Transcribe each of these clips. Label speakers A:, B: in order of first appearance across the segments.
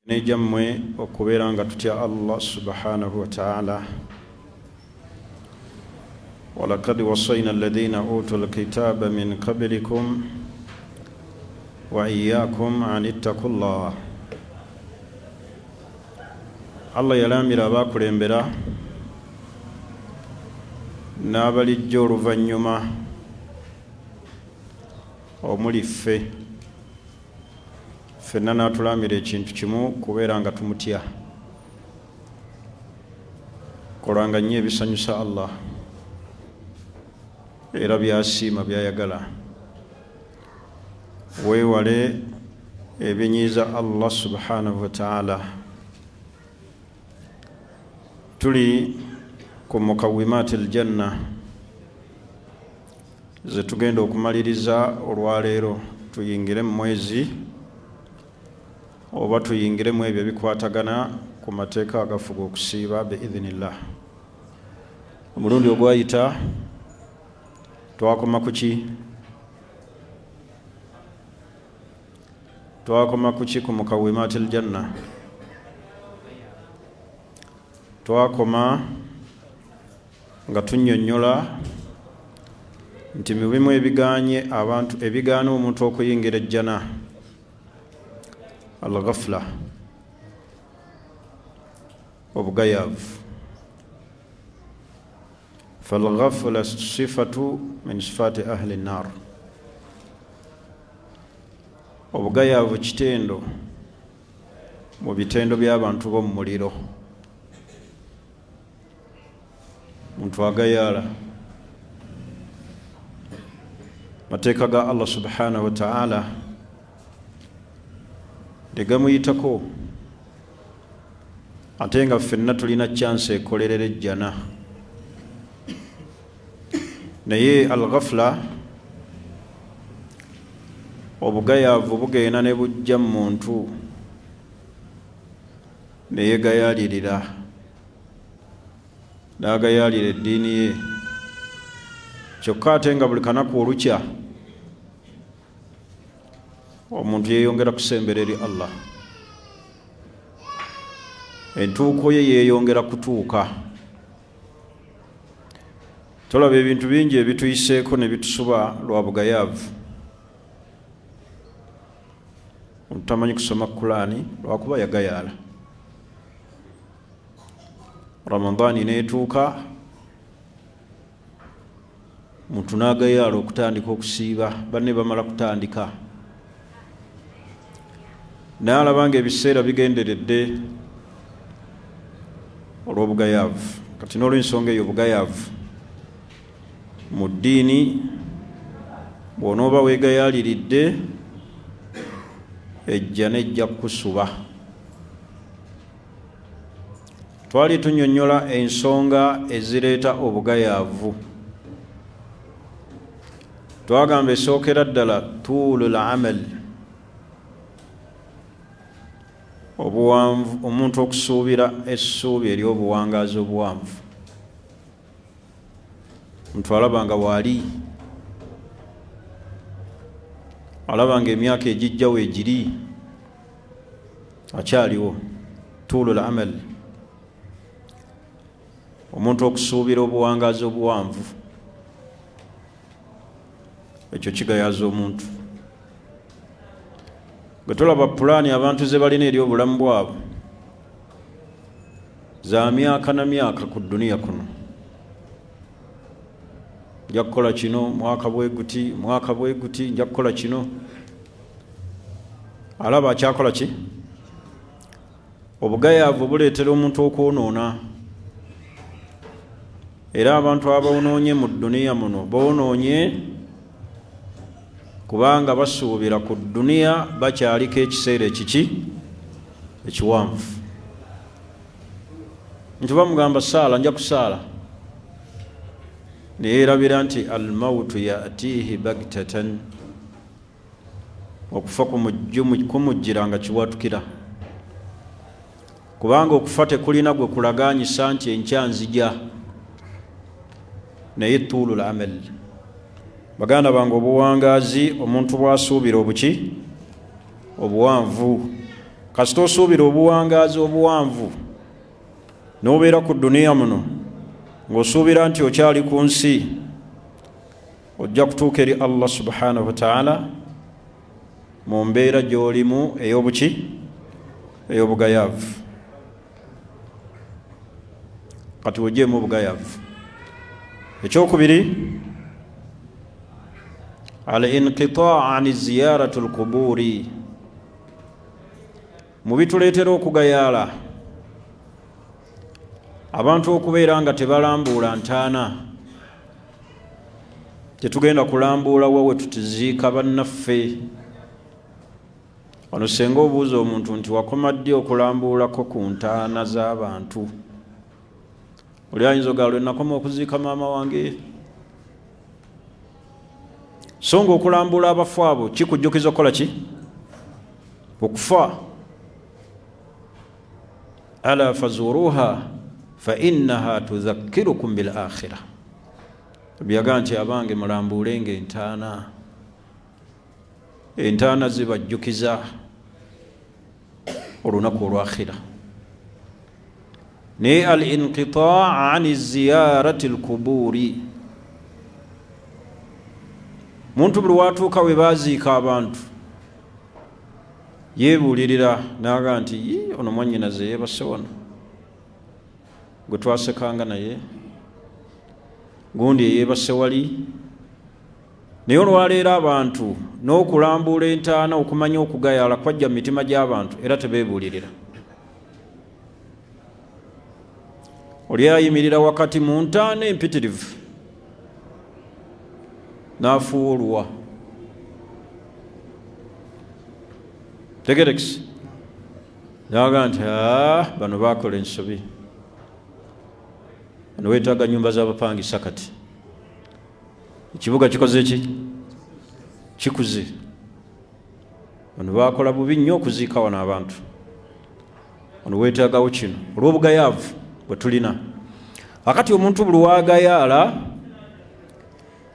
A: N'egyammwe okubeera nga tutya Allah subhanahu wataala. Walakad wasaina alladhina utu lkitaba min qablikum wa iyakum an ittaku llah. Allah yalaamira abakulembera n'abalijja oluvannyuma omuli ffe ffenna n'atulaamira ekintu kimu, kubeera nga tumutya, kolanga nnyo ebisanyusa Allah era byasiima, byayagala, weewale ebinyiiza Allah subhanahu wataala. Tuli ku mukawimaati aljanna ze tugenda okumaliriza olwaleero, tuyingire mu mwezi oba tuyingiremu ebyo ebikwatagana ku mateeka agafuga okusiiba biidhinillah. Omulundi ogwayita twakoma kuki? Twakoma kuki ku mukawimaati aljanna? Twakoma nga tunnyonnyola nti mu bimu ebiganye abantu, ebigaana omuntu okuyingira ejjana, al ghafla, obugayaavu. Falghafla sifatu min sifaati ahli nnar, obugayaavu kitendo mu bitendo by'abantu b'omu muliro. Muntu agayaala mateeka ga Allah subhanahu wataala negamuyitako, ate nga ffenna tulina chansi ekolerera ejjana. Naye al ghafla, obugayaavu bugenda ne bujja mu muntu neyegayaalirira, n'agayaalira eddiini ye, kyokka ate nga buli kanaku olukya omuntu yeeyongera kusembera eri Allah, entuuko ye yeeyongera kutuuka. Tolaba ebintu bingi ebituyiseeko ne bitusuba lwa bugayaavu. Omuntu tamanyi kusoma Kulaani lwakuba yagayaala. Ramadaani neetuuka, muntu n'agayaala okutandika okusiiba, banne bamala kutandika, n'alaba nga ebiseera bigenderedde olw'obugayaavu. Kati n'olwensonga eyo, obugayaavu mu ddiini, bw'onooba weegayaaliridde, ejja nejja kukusuba. Twali tunyonyola ensonga ezireeta obugayaavu. Twagamba esookera ddala tuulu l amal, obuwanvu, omuntu okusuubira essuubi ery'obuwangaazi obuwanvu. Omuntu alaba nga waali, alaba nga emyaka egijjawo egiri akyaliwo. Tuulu l amal, omuntu okusuubira obuwangaazi obuwanvu, ekyo kigayaza omuntu. Bwe tulaba pulaani abantu ze balina eri obulamu bwabwe za myaka na myaka ku duniya kuno, nja kukola kino mwaka bwe guti, mwaka bwe guti nja kukola kino, alaba akyakola ki? Obugayaavu buleetera omuntu okwonoona, era abantu aboonoonye mu duniya muno boonoonye kubanga basuubira ku duniya bakyaliko ekiseera ekiki ekiwanvu. Nti bamugamba saala, nja kusaala, neyerabira nti almautu yatiihi bagtatan, okufa kumujjira nga kiwatukira, kubanga okufa tekulina gwe kulaganyisa nti enkya nzija. Naye tuulu l amal, baganda bange, obuwangaazi omuntu bwasuubira obuki obuwanvu. Kasita osuubira obuwangaazi obuwanvu n'obeera ku duniya muno ng'osuubira nti okyali ku nsi, ojja kutuuka eri Allah subhanahu wataala mu mbeera gy'olimu ey'obuki, ey'obugayaavu. Kati ogyemu obugayaavu. Ekyokubiri, al inqitaa an ziyaratu lqubuuri. Mu bituleetera okugayaala, abantu okubeera nga tebalambuula ntaana. Tetugenda kulambuula wa we tutiziika bannaffe. Wano senga obuuza omuntu nti wakoma ddi okulambuulako ku ntaana z'abantu, oli ayinza ogala lwe nakoma okuziika maama wange. So nga okulambuula abafu abo kikujjukiza okukola ki? Okufa. Ala fazuruha fa innaha tudhakkirukum bil akhira. Byaga nti abange mulambuulenga entaana, entaana zibajjukiza olunaku olwakhira. Naye al inqitaa an ziyarati lkubuuri, muntu buli watuuka we baziika abantu yeebuulirira n'aga nti ono mwannyinaze yeebase wano gwe twasekanga naye, gundi eyeebase wali. Naye olwaleero abantu n'okulambuula entaana, okumanya okugayaala kwajja mu mitima gy'abantu, era tebeebuulirira. Oli ayimirira wakati mu ntaana empitirivu n'afuuwa oluwa. Tegerekisi naga nti bano bakola ensobi, bano weetaaga nyumba z'abapangisa. Kati ekibuga kikoze ki? Kikuze. Bano bakola bubi nnyo okuziika wano abantu, wano weetaagawo kino, olw'obugayaavu bwe tulina. Akati omuntu buli wagayaala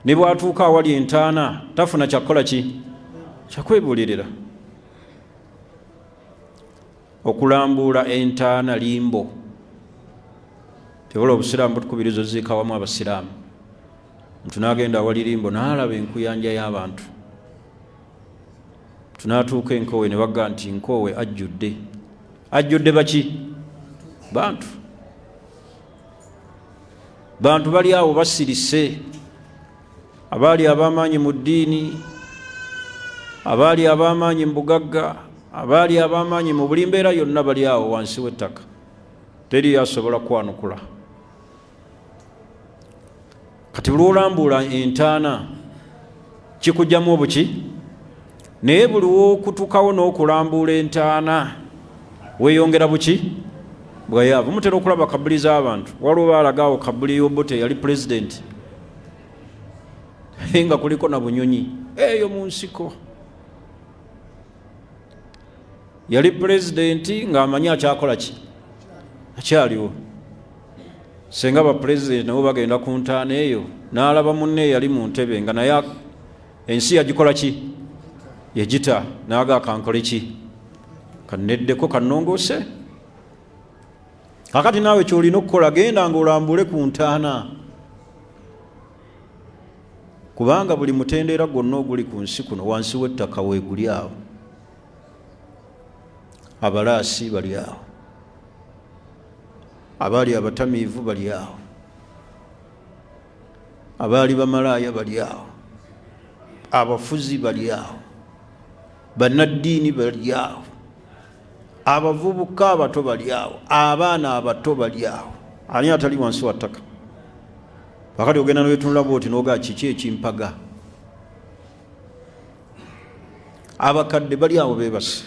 A: ne bw'atuuka awali entaana tafuna kyakukola ki? Kyakwebuulirira. Okulambuula entaana limbo tebula. Obusiraamu butukubiriza oziika wamu abasiraamu. Muntu n'agenda awali limbo n'alaba enkuyanja y'abantu, tunaatuuka enkoowe ne bagga nti nkoowe ajjudde. Ajjudde baki? Bantu. Bantu bali awo basirise, abaali ab'amaanyi mu ddiini, abaali ab'amaanyi mu bugagga, abaali ab'amaanyi mu buli mbeera yonna, bali awo wansi w'ettaka, teri asobola kwanukula. Kati buli olambuula entaana kikugyamu obuki, naye buli wokutukawo n'okulambuula entaana weeyongera buki? Bwayaavu. Mutera okulaba kabuli z'abantu, waliwo baalagaawo kabuli y'Obote yali pulezidenti nga kuliko na bunyonyi eyo mu nsiko. Yali pulezidenti ng'amanyi akyakola ki? Akyaliwo. Senga bapulezidenti nabo bagenda ku ntaana eyo n'alaba munne eyali mu ntebe nga naye ensi yagikola ki? Yagita. N'aga kankole ki? Kanneddeko, kannongoose. Kakati naawe kyolina okukola, genda nga olambule ku ntaana, kubanga buli mutendeera gwonna oguli ku nsi kuno wansi w'ettaka weeguli awo. Abalaasi bali awo, abaali abatamiivu bali awo, abaali bamalaaya bali awo, abafuzi bali awo, bannaddiini bali awo, abavubuka abato bali awo, abaana abato bali awo. Ani atali wansi wa ttaka? Kakati ogenda nowetunula bwoti nogaa kiki ekimpaga? Abakadde bali awo beebase.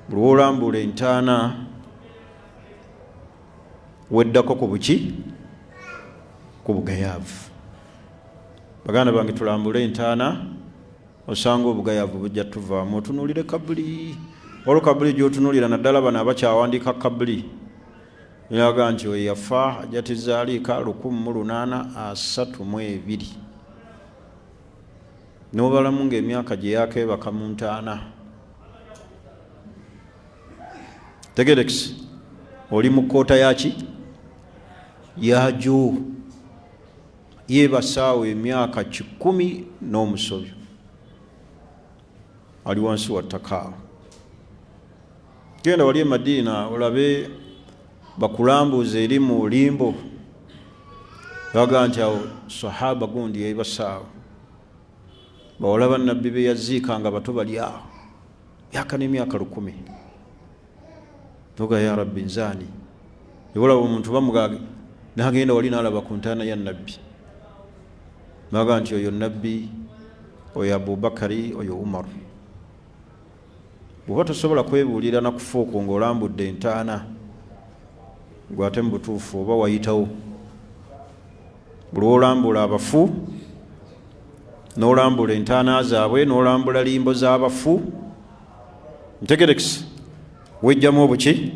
A: Buli wolambula entaana weddako ku buki? Ku bugayaavu. Baganda bange, tulambule entaana, osanga obugayaavu bujja tuvaamu. Otunuulire kabuli, olwo kabuli gyotunuulira, naddala bano abakyawandiika kabuli, yaga nti oyo yafa ajatizaaliika 1832, n'obalamu ng'emyaka gye yakeebaka mu ntaana. Tegerekisi oli mu kkoota yaki yajo yebasaawo emyaka 100 n'omusobyo ali wansi wa ttaka awo. Genda wali e Madiina olabe bakulambuuza eri mu limbo, baga nti awo sahaba gundi yebasaawo, bawala ba nabbi be yaziika nga bato bali awo myaka n'emyaka 1000. Noga ya rabbi nzaani ebolaba omuntu bamugage nagenda wali nalaba ku ntaana ya nabbi, naga nti oyo nabbi, oyo Abubakari, oyo Umaru. Bw'oba tosobola kwebuulira na kufa okwo ng'olambudde entaana, gwe ate mu butuufu oba wayitawo. Buli lw'olambula abafu n'olambula entaana zaabwe n'olambula limbo z'abafu, ntegerekisi wejjamu obuki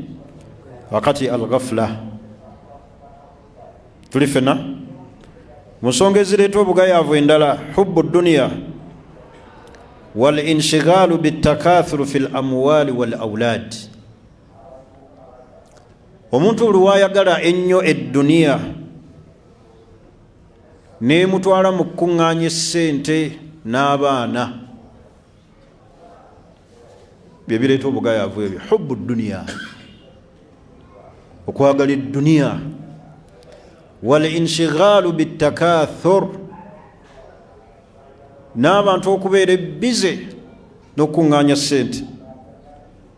A: wakati al-ghafla. Tuli ffenna mu nsonga ezireeta obugayaavu endala, hubbu duniya wal inshighalu bitakathuru fi l amwali wal aulad. Omuntu buli wayagala ennyo edduniya n'emutwala mu kukuŋŋaanya essente n'abaana, bye bireeta obugayaavu ebyo. Hubbu duniya, okwagala edduniya, wal inshighalu bitakathur, n'abantu okubeera ebbize n'okukuŋŋaanya ssente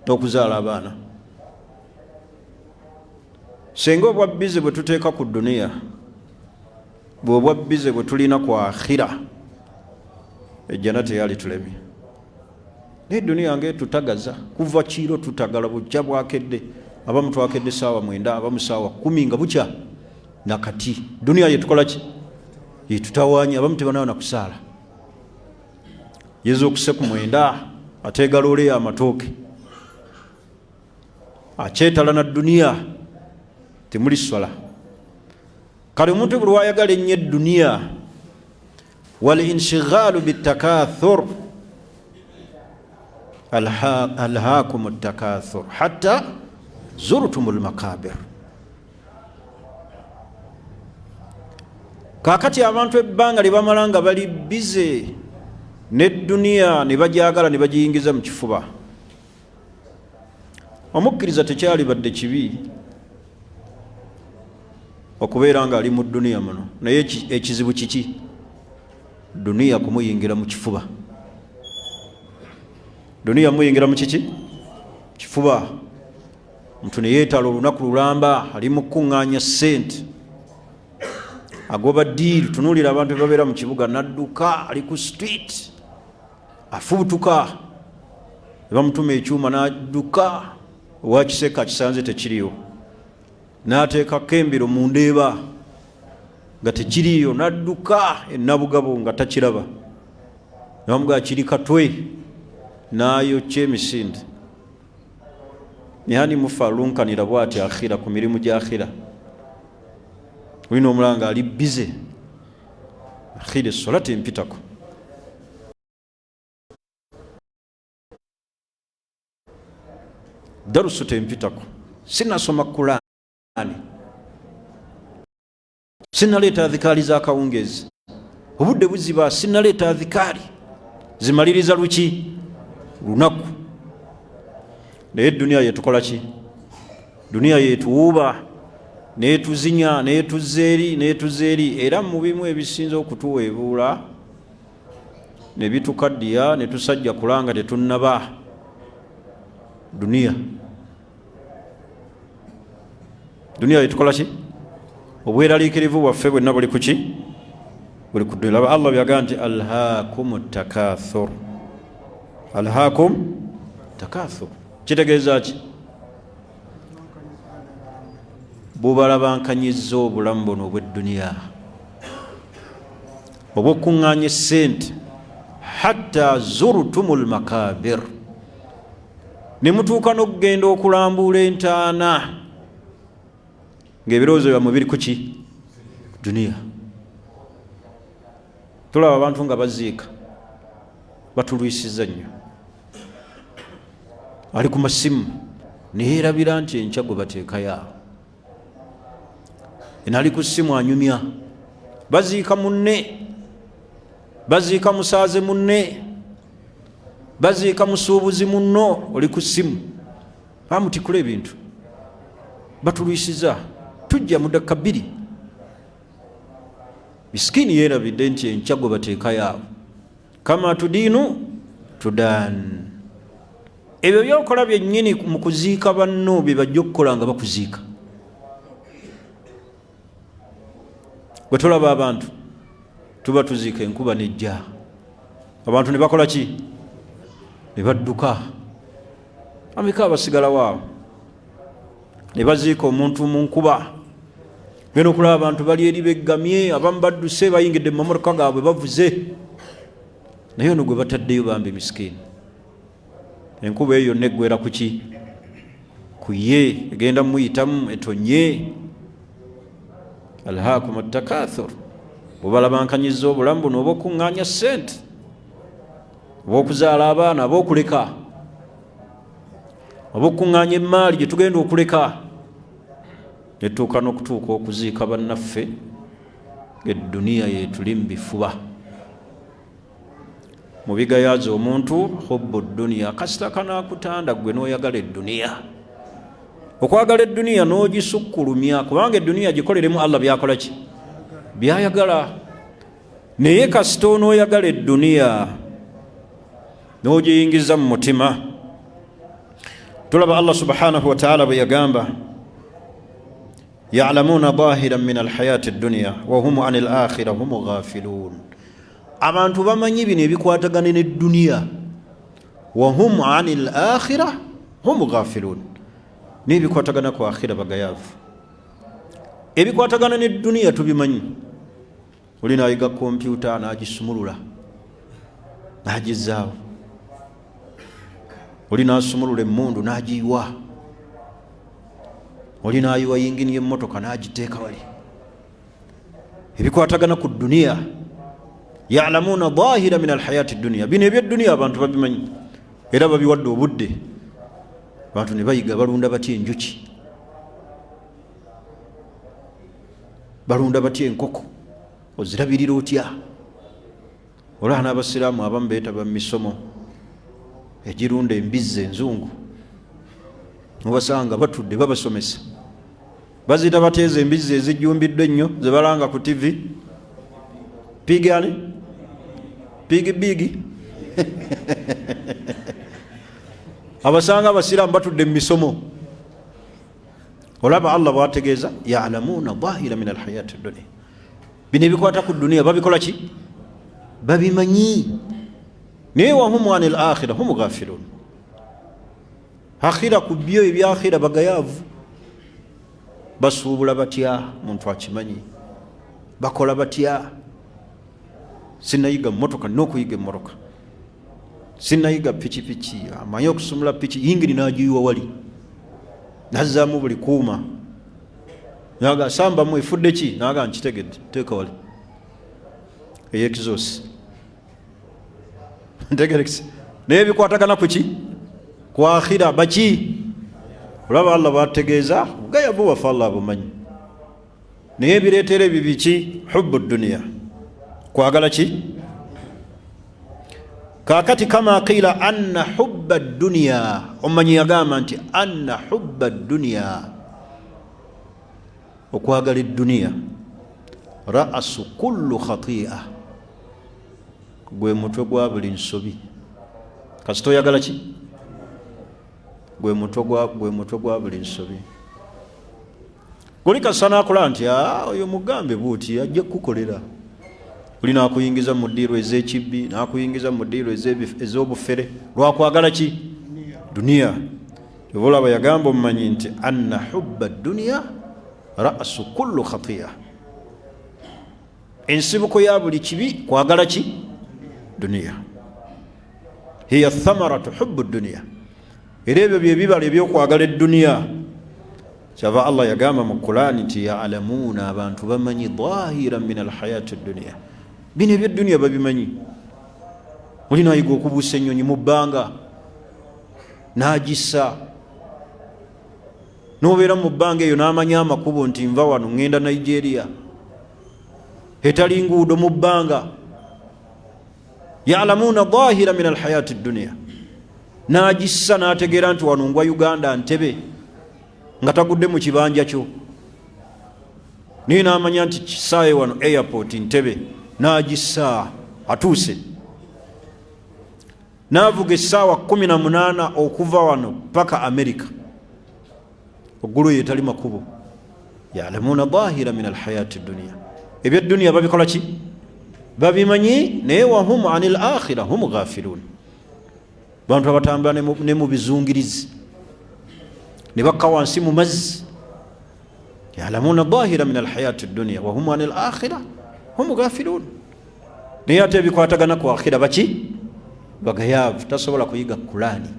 A: n'okuzaala abaana. Senga obwa bbize bwe tuteeka ku duniya bwe obwa bbize bwe tulina ku akhira, ejjana teyali tulemye. Naye duniya nga etutagaza kuva kiro, tutagala bujja bwakedde, abamu twakedde saawa 9, abamu saawa 10 nga bukya nakati. Duniya yetukola ki? Yetutawanya. Abamu tebanawa nakusaala, yeza okuse ku 9 ateegala oleyo amatooke akyetala na duniya, temuli swala. Kale omuntu buli wayagala ennyo edduniya, wal inshighalu bitakathur, alhaakum takathur hatta zurtum lmakabir. Kakati abantu ebbanga lye bamala nga bali bize n'edduniya ne bagyagala ne bagiyingiza mu kifuba. Omukkiriza tekyalibadde kibi okubeera ng'ali mu dduniya muno, naye ekizibu kiki? Duniya kumuyingira mu kifuba. Duniya muyingira mu kiki? Kifuba. Omuntu ne yeetala olunaku lulamba ali mu kukuŋŋaanya ssente, agoba ddiiru. Tunuulira abantu bebabeera mu kibuga, nadduka ali ku street afubutuka, ne bamutuma ekyuma n'adduka, owakiseeka akisanze tekiriyo, n'ateekako embiro mu ndeeba nga tekiriyo, n'adduka enabugabo nga takiraba, nebamugaa kiri katwe, n'ayokya emisinde. Nihani mufa alunkanira bwati akhira ku mirimu gya akhira, olina omulanga ali bize akhira essola tempitako, darusu tempitako, sinasoma Kulaani, sinaleeta adhikaali z'akawungeezi, obudde buziba, sinaleeta adhikaali zimaliriza luki lunaku. Naye duniya yetukola ki? Duniya yetuwuuba netuzinya netuzza eri netuzza eri. Era mu bimu ebisinza okutuweebuula ne bitukaddiya ne tusajja kulanga tetunnaba duniya. Duniya yetukola ki? Obweraliikirivu bwaffe bwenna buli kuki? Buli ku duniya. Laba Allah byagaa nti alhaakum takathur, alhaakum takathur, kitegeeza ki? Bubalabankanyizza obulamu buno obw'edduniya obw'okuŋŋaanya essente, hatta zurtumu lmakabir, ne mutuuka n'okugenda okulambuula entaana ng'ebirowoozo byammwe biri ku ki? Duniya. Tulaba abantu nga baziika batulwisiza nnyo, ali ku masimu. Neyerabira nti enkya gwe bateekayo awo. Enali ku ssimu anyumya, baziika munne, baziika musaaze munne, baziika musuubuzi munno, oli ku ssimu bamutikula ebintu, batulwisiza, tujja mu dakika bbiri. Misikini yeerabidde nti enkya gwe bateekayo awo. Kama tudiinu tudan, ebyo byokola byennyini mu kuziika banno bye bajja okukola nga bakuziika. Bwe tulaba abantu tuba tuziika, enkuba nejja, abantu ne bakola ki? Ne badduka. Ameka abasigalawo awo ne baziika omuntu mu nkuba? Genda okulaba abantu bali eri beggamye, abamu badduse, bayingidde mu mamotoka gaabwe bavuze, naye ono gwe bataddeyo bambi misikiini, enkuba eyo yonna eggwera kuki? Ku ye, egenda muyitamu etonye. Alhaakum takathur, bubalabankanyiza obulamu buno oba okuŋŋaanya ssente, oba okuzaala abaana, oba okuleka, oba okuŋŋaanya emmaali gye tugenda okuleka, netuuka n'okutuuka okuziika bannaffe ng'edduniya yetuli mu bifuba. Mu bigayaaza omuntu hubbu dduniya, kasita kanaakutanda gwe n'oyagala edduniya, okwagala edduniya n'ogisukkulumya, kubanga edduniya gikoleremu Allah byakola ki? Byayagala. Naye kasita onooyagala edduniya n'ogiyingiza mu mutima, tulaba Allah subhanahu wataala bwe yagamba, yalamuuna dahiran min alhayati dduniya wahum ani lakhira hum ghafiluun. Abantu bamanyi bino ebikwatagana nedduniya, wahum ani lakhira hum ghafiluun, n'ebikwatagana ku akhira bagayavu. Ebikwatagana nedduniya tubimanyi. Oli nayiga kompyuta nagisumulula nagizaawo, oli nasumulula emundu nagiyiwa, oli nayiwa yingini yemmotoka nagiteeka wali. Ebikwatagana ku duniya, yalamuuna dahira min alhayati duniya, bino ebyedduniya abantu babimanyi era babiwadde obudde. Abantu ne bayiga balunda batya enjuki, balunda batya enkoko, ozirabirira otya. Olaba n'abasiraamu abamu beetaba mu misomo egirunda embizzi enzungu, mubasanga batudde babasomesa, baziyita bateeza embizzi ezijjumbiddwa ennyo zebalanga ku TV, pigi ani, pigi bigi. Abasanga abasiraamu batudde mu misomo. Olaba Allah bwategeeza, yalamuuna dahira min alhayati dunia, bino ebikwata ku duniya babikola ki? Babimanyi. Naye wahum ani lakhira hum ghafiluun, akhira ku byo ebyakhira bagayaavu. Basuubula batya? Muntu akimanyi. Bakola batya? Sinayiga motoka, nina okuyiga emmotoka. Sinayiga pikipiki, amanyi okusumula piki, yingini nagiyiwa wali, nazzaamu buli kuuma, naga sambamu efudde ki, naga nkitegedde, teeka wali eyekizosi ntegerekise. Naye ebikwatagana kuki? Ku akhira baki? Olaba Allah bwategeeza gayavu waffe, Allah abumanyi. Naye ebireetera ebyo biki? Hubbu duniya, kwagala ki? Kakati kama qiila anna hubba duniya, omumanyi yagamba nti anna hubba duniya, okwagala edduniya, ra'asu kullu khati'a, gwe mutwe gwa buli nsobi. Kasita oyagala ki? Gwe mutwe gwa buli nsobi. Guli kasita nakola nti oyo mugambe buuti ajja kukukolera, oli nakuyingiza mu ddiiru ez'ekibbi, nakuyingiza mu ddiiru ez'obufere, lwakwagala ki? Duniya. Oba olaba yagamba omumanyi nti anna hubba duniya ra'su kullu khatiya, ensibuko ya buli kibi kwagala ki? Duniya. Hiya thamaratu hubbu duniya, era ebyo byebibala ebyokwagala edduniya. Kyava Allah yagamba mu Kurani nti yalamuuna, abantu bamanyi dahira min alhayati duniya, bino ebyedduniya babimanyi. Oli nayiga okubuusa ennyonyi mu bbanga nagisa. Nobeera mu bbanga eyo n'amanya amakubo nti nva wano ŋŋenda Nigeria, etali nguudo mu bbanga. Yalamuuna dhahira min alhayati dduniya, n'agissa n'ategeera nti wano ngwa Uganda Ntebe, nga tagudde mu kibanja kyo, naye n'amanya nti kisaaye wano airport Ntebe, n'agissa atuuse, n'avuga essaawa 18 okuva wano paka Amerika, oggulu eyo etali makubo. Yalamuuna dhahira min alhayati dduniya, ebyedduniya babikola ki? Babimanyi, naye wahum ani l akhira hum ghafilun. Bantu abatambula ne mu bizungirizi ne bakka wansi mu mazzi. Yalamuuna dhahira min alhayati dduniya wahum ani l akhira hum ghafilun, naye ate ebikwatagana ku akhira baki? Bagayaavu. Tasobola kuyiga Kulaani,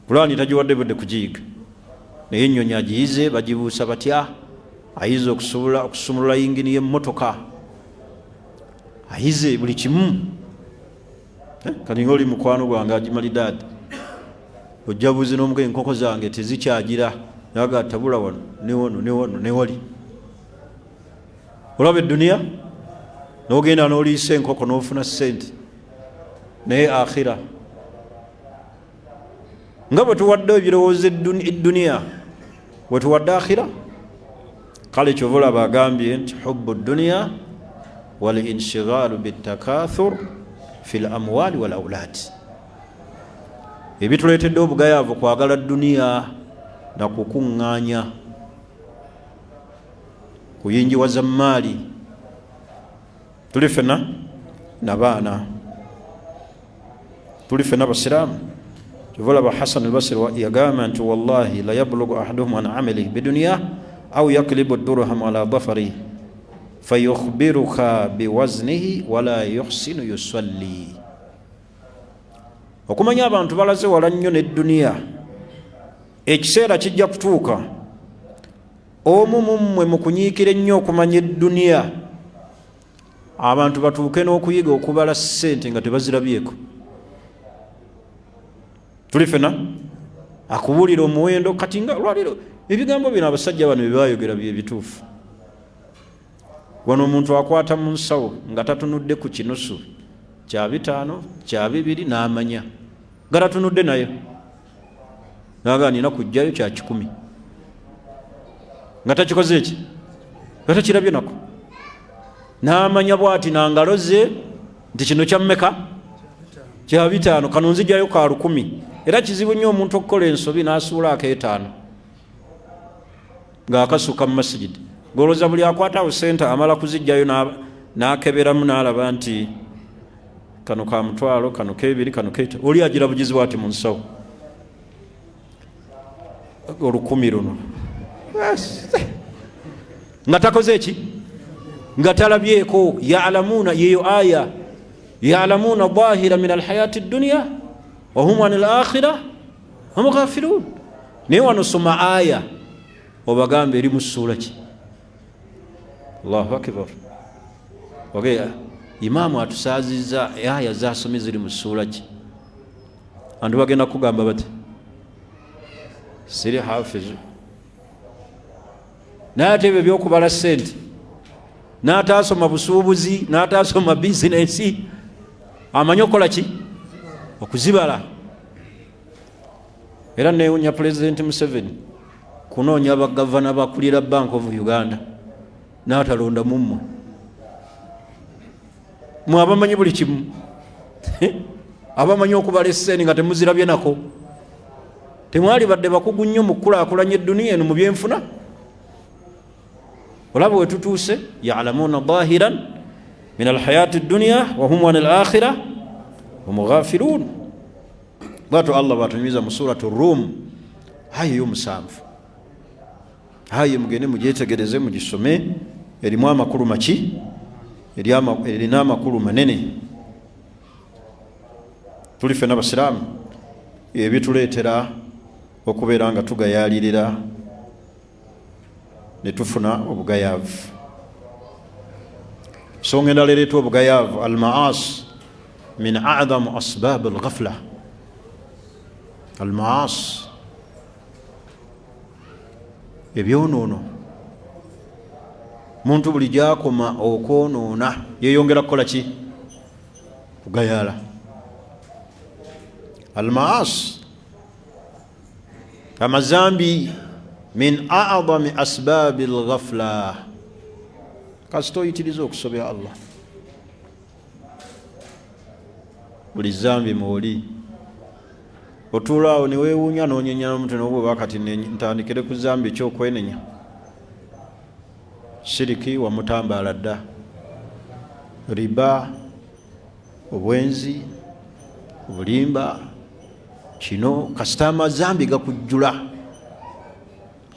A: Kulaani tagiwadde budde kugiyiga, naye ennyonyi agiyize, bagibuusa batya, ayize okusobola okusumulula yingini y'emmotoka, ayize buli kimu. Kati nga oli mukwano gwange agimalidaadi, ojja buzi n'omuga enkoko zange tezikyagira, naga tabula wano ne wano ne wano ne wali. Olaba edduniya n'ogenda n'oliisa enkoko n'ofuna ssente, naye akhira nga bwe tuwadde ebirowoozo edduniya, bwe tuwadde akhira. Kale kyova olaba agambye nti hubbu dduniya wal inshigalu bitakathur fi l amwali wal aulad, ebituleetedde obugayaavu kwagala dduniya na kukuŋŋaanya kuyingiwaza maali. Tuli fena nabaana, tuli fena basiraamu. Kyova olaba Hasan Albasiri yagamba nti wallahi la yablugu ahaduhum an amalihi biduniya au yaklibu durham ala dafarihi fayukhbiruka biwaznihi wala yuhsinu yusalli. Okumanya abantu balaze wala nnyo nedduniya, ekiseera kijja kutuuka omu mummwe mu kunyiikira ennyo okumanya edduniya, abantu batuuke n'okuyiga okubala ssente nga tebazirabyeko. Tuli fena akubuulira omuwendo. Kati nga olwaliro ebigambo bino abasajja bano byebayogera byebituufu. Wano omuntu akwata mu nsawo nga tatunudde ku kinusu kya 5, kya 2, n'amanya nga tatunudde nayo, naga nina kujjayo kya 100, nga takikoze eki, nga takirabye nako, n'amanya bwati nangalo ze nti kino kyammeka? Kya 5, kano nzijayo ka 1000. Era kizibu nnyo omuntu okukola ensobi n'asuula ak'etaano ng'akasuka mu masigidi. Goloza buli akwatawo sente amala kuzijjayo n'akeberamu n'alaba nti kano ka 500, kano kebiri, kano keta. Oli agira bugizi bwati mu nsawo 1000 luno nga takoze eki, nga talabyeko. Yalamuuna, yeyo aya, yalamuuna dhahira min alhayati dduniya wahum an al akhira hum ghafilun. Naye wano soma aya obagambe eri mu ssuula ki? Allahu akbar. Okay, imaamu atusaaziza aya zasomye ziri mu ssuula ki? Antu bagenda kugamba bati siri hafizu, naye ate ebyo byokubala sente, n'ataasoma busuubuzi, n'ataasoma bizinensi, amanyi okukola ki? Okuzibala. Era newunya Pulezidenti Museveni kunoonya bagavana bakulira Bank of Uganda n'atalonda mummwe, mwe abamanyi buli kimu, abamanyi okubala esseeni nga temuzirabye nako. Temwali badde bakugu nnyo mu kukulaakulanya edduniya eno mu byenfuna? Olaba wetutuuse, yalamuuna dhahiran min alhayati dduniya wahum an al akhira hum ghafilun. Bwatyo Allah bwatunyumiza mu suratu Rum, aya ey'omusanvu. Aye mugende mugyetegereze, mugisome, erimu amakulu maki? Erina amakulu manene. Tuli ffena basiraamu, ebituleetera okubeera nga tugayaalirira ne tufuna obugayaavu. Nsonga endala ereeta obugayaavu, almaasi min adamu asbab alghafla. Almaasi, Ebyonoono, muntu buli gyakoma okwonoona yeyongera kukola ki? Kugayaala. Almaasi, amazambi, min adami asbabi lghafla. Kasita oyitiriza okusobya Allah, buli zambi mwoli otuula awo newewuunya nonyenya nomutwe nobuba kati ntandikire ku zambi ekyokwenenya. Shiriki wamutambaala dda, riba, obwenzi, obulimba, kino kasita amazambi gakujjula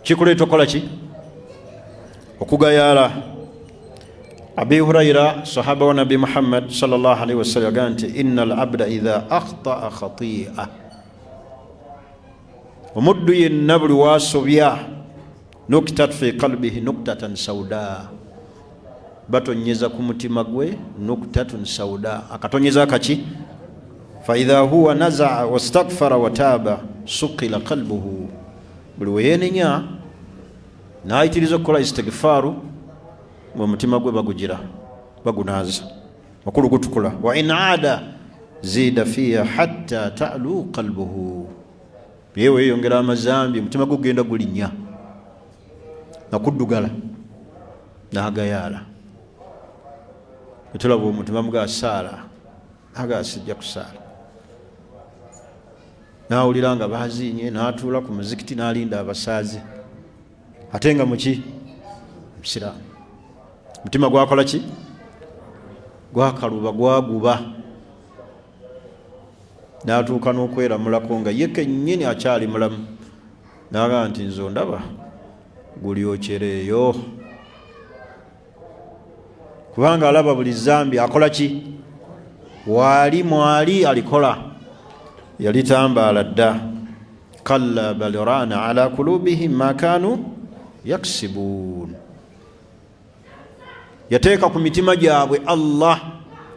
A: kikuleeta okukola ki? Okugayaala. Abi Hurayira, sahaba wa Nabbi Muhammad sallallahu alaihi wasallam, yagaa nti inna al abda idha akhtaa khatia, omuddu yenna buli wasobya, nuktat fi qalbihi nuktatan sauda, batonyeza ku mutima gwe nuktatun sauda, akatonyeza akaki. Faidha huwa nazaa wastakfara wataaba sukila qalbuhu, buli weyenenya nayitiriza okukola istigfaaru, ngaomutima gwe bagugira bagunaaza makulu gutukula. Wa in aada zida fiha hatta talu qalbuhu, naye weyongera amazambi omutima gwe gugenda gulinnya nakuddugala nagayaala. Etulaba omuntu bamugaa saala, agaa sijja kusaala, nawulira nga baziinye natuula ku muzikiti nalinda abasaaze, ate nga muki musiraamu. Mutima gwakola ki? Gwakaluba, gwaguba, natuuka n'okweramulako nga ye kennyini akyali mulamu, nagaa nti nze ondaba gulyokereeyo, kubanga alaba buli zambi akola ki waali mwali alikola yalitambaala dda. Kalla bal rana ala kulubihim ma kanu yaksibuun, yateeka ku mitima gyabwe Allah.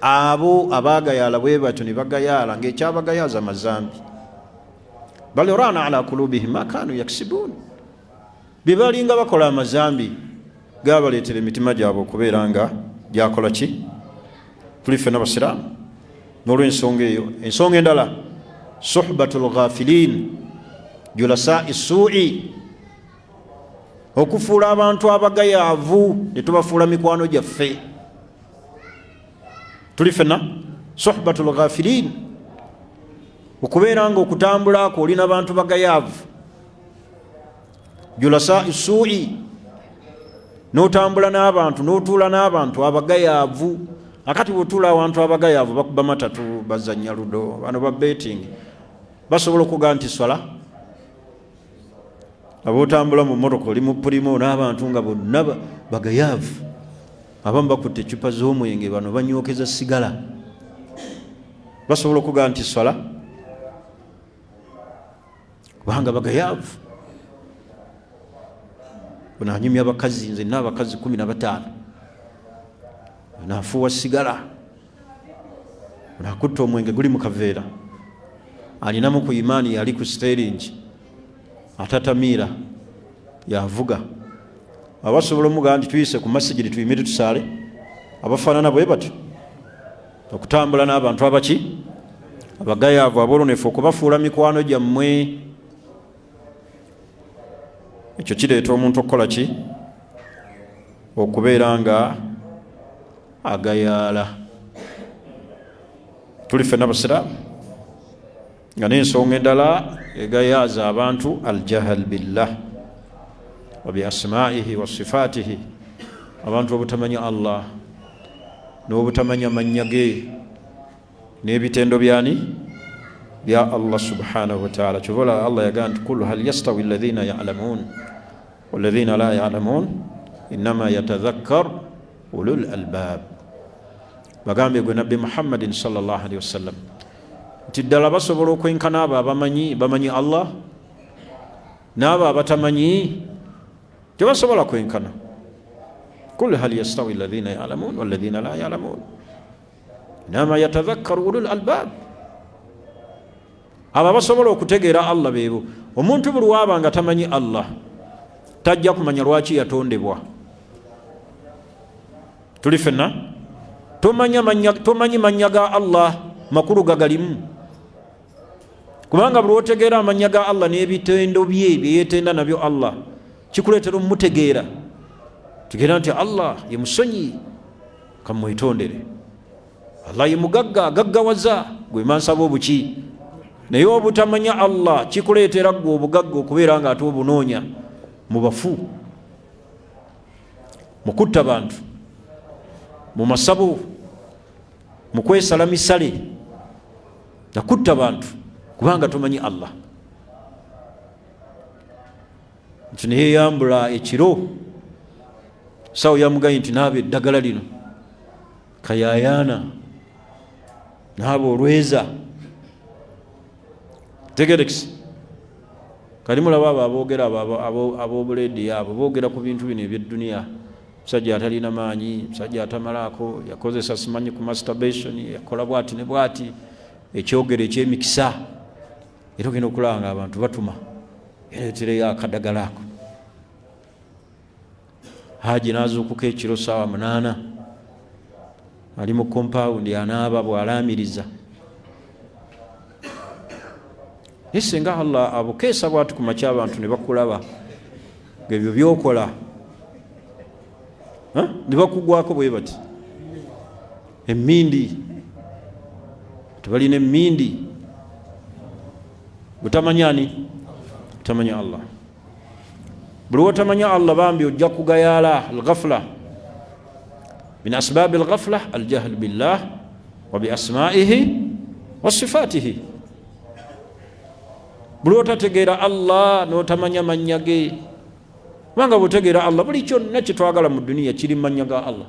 A: Abo abagayaala bwe batyo ne bagayaala ng'ekyabagayaaza mazambi. Bal rana ala kulubihim ma kanu yaksibuun, bye balinga bakola amazambi gabaleetera emitima gyabwe okubeera nga gyakola ki? Tuli ffenna basiraamu. N'olwensonga eyo, ensonga endala, suhbatu lghafilin julasai suui, okufuula abantu abagayaavu ne tubafuula mikwano gyaffe. Tuli ffenna suhbatu lghafilin, okubeera nga okutambulako oli nabantu bagayaavu, julasai suui, n'otambula n'abantu n'otuula n'abantu abagayaavu. Akati bwotuula awantu abagayaavu bakuba matatu, bazanya ludo, bano ba betting, basobola okugaa nti swala. Abotambula mu motoka oli mu pulimo n'abantu nga bonna bagayaavu, abamu bakutte ecupa z'omwenge, bano banyookeza sigala, basobola okugaa nti swala? Kubanga bagayaavu. Ono anyumya abakazi, nze nina abakazi 15, ono afuuwa sigala, ono akutta omwenge guli mu kaveera, alinamu ku imaani, yali ku steringi atatamiira yavuga. Abasobola omugamba nti tuyise ku masigiri tuyimire tusaale? Abafaanana bwe batyo, okutambula n'abantu abaki abagayaavu abolonefu, okubafuula mikwano gyammwe, ekyo kireeta omuntu okukola ki? Okubeera nga agayaala. Tuli ffenna basiraamu. Nga n'ensonga endala egayaaza abantu, aljahal billah wa bi asmaihi wa sifaatihi, abantu obutamanya Allah n'obutamanya mannya ge n'ebitendo byani bya Allah subhanahu wataala. Kyovola Allah yagaa nti kul hal yastawi alladhina yalamun walladhina la yalamun innama yatadhakkar ulul albab. Bagambye gwe Nabbi Muhammadin sallallahu alaihi wasallam nti ddala basobola okwenkana abo abamanyi bamanyi Allah n'abo abatamanyi? Tebasobola kwenkana. Kul hal yastawi alladhina yalamun walladhina la yalamun inama yatadhakkaru ulul albab, abo abasobola okutegeera Allah beebo. Omuntu buli waaba nga tamanyi Allah, Tajja kumanya lwaki yatondebwa. Tuli fenna tomanyi mannya ga Allah, makulu gagalimu, kubanga buli otegeera amannya ga Allah n'ebitendo bye byeyetenda nabyo Allah, kikuleetera omumutegeera. Tegeera nti Allah ye musonyi, kamwetondere. Allah ye mugagga, agaggawaza gwe mansaba obuki. Naye obutamanya Allah kikuleetera ggwe obugagga okubeera nga ate obunoonya mu bafu, mu kutta bantu, mu masabo, mu kwesala misale nakutta bantu, kubanga tomanyi Allah. Nti neyeyambula ekiro, sawo yamugaye nti naaba eddagala lino kayayaana, naaba olweza tegerekisi. Kali mulaba abo aboogera, ab'obuleediyo abo boogera ku bintu bino ebyedduniya. Musajja atalina maanyi, musajja atamalaako, yakozesa simanyi ku masturbation, yakola bwati ne bwati, ekyogero ekyemikisa. Era ogenda okulaba nga abantu batuma ereetereyo akadagala ako. Haji n'azuukuka ekiro saawa 8, ali mu kompawundi anaaba bw'alaamiriza. Naye singa Allah abukeesa bwati ku makya, abantu ne bakulaba ngaebyo byokola ne bakugwako bwe bati emindi, tebalina emindi. Butamanya ani? Butamanya Allah. Buli wotamanya Allah, bambi ojja kugayaala. Alghafla, min asbabi alghafla aljahl billah wa biasmaihi wa sifatihi. Buli otategeera Allah notamanya mannya ge, kubanga bwotegeera Allah, buli kyonna kyetwagala mu duniya kiri mu mannya ga Allah.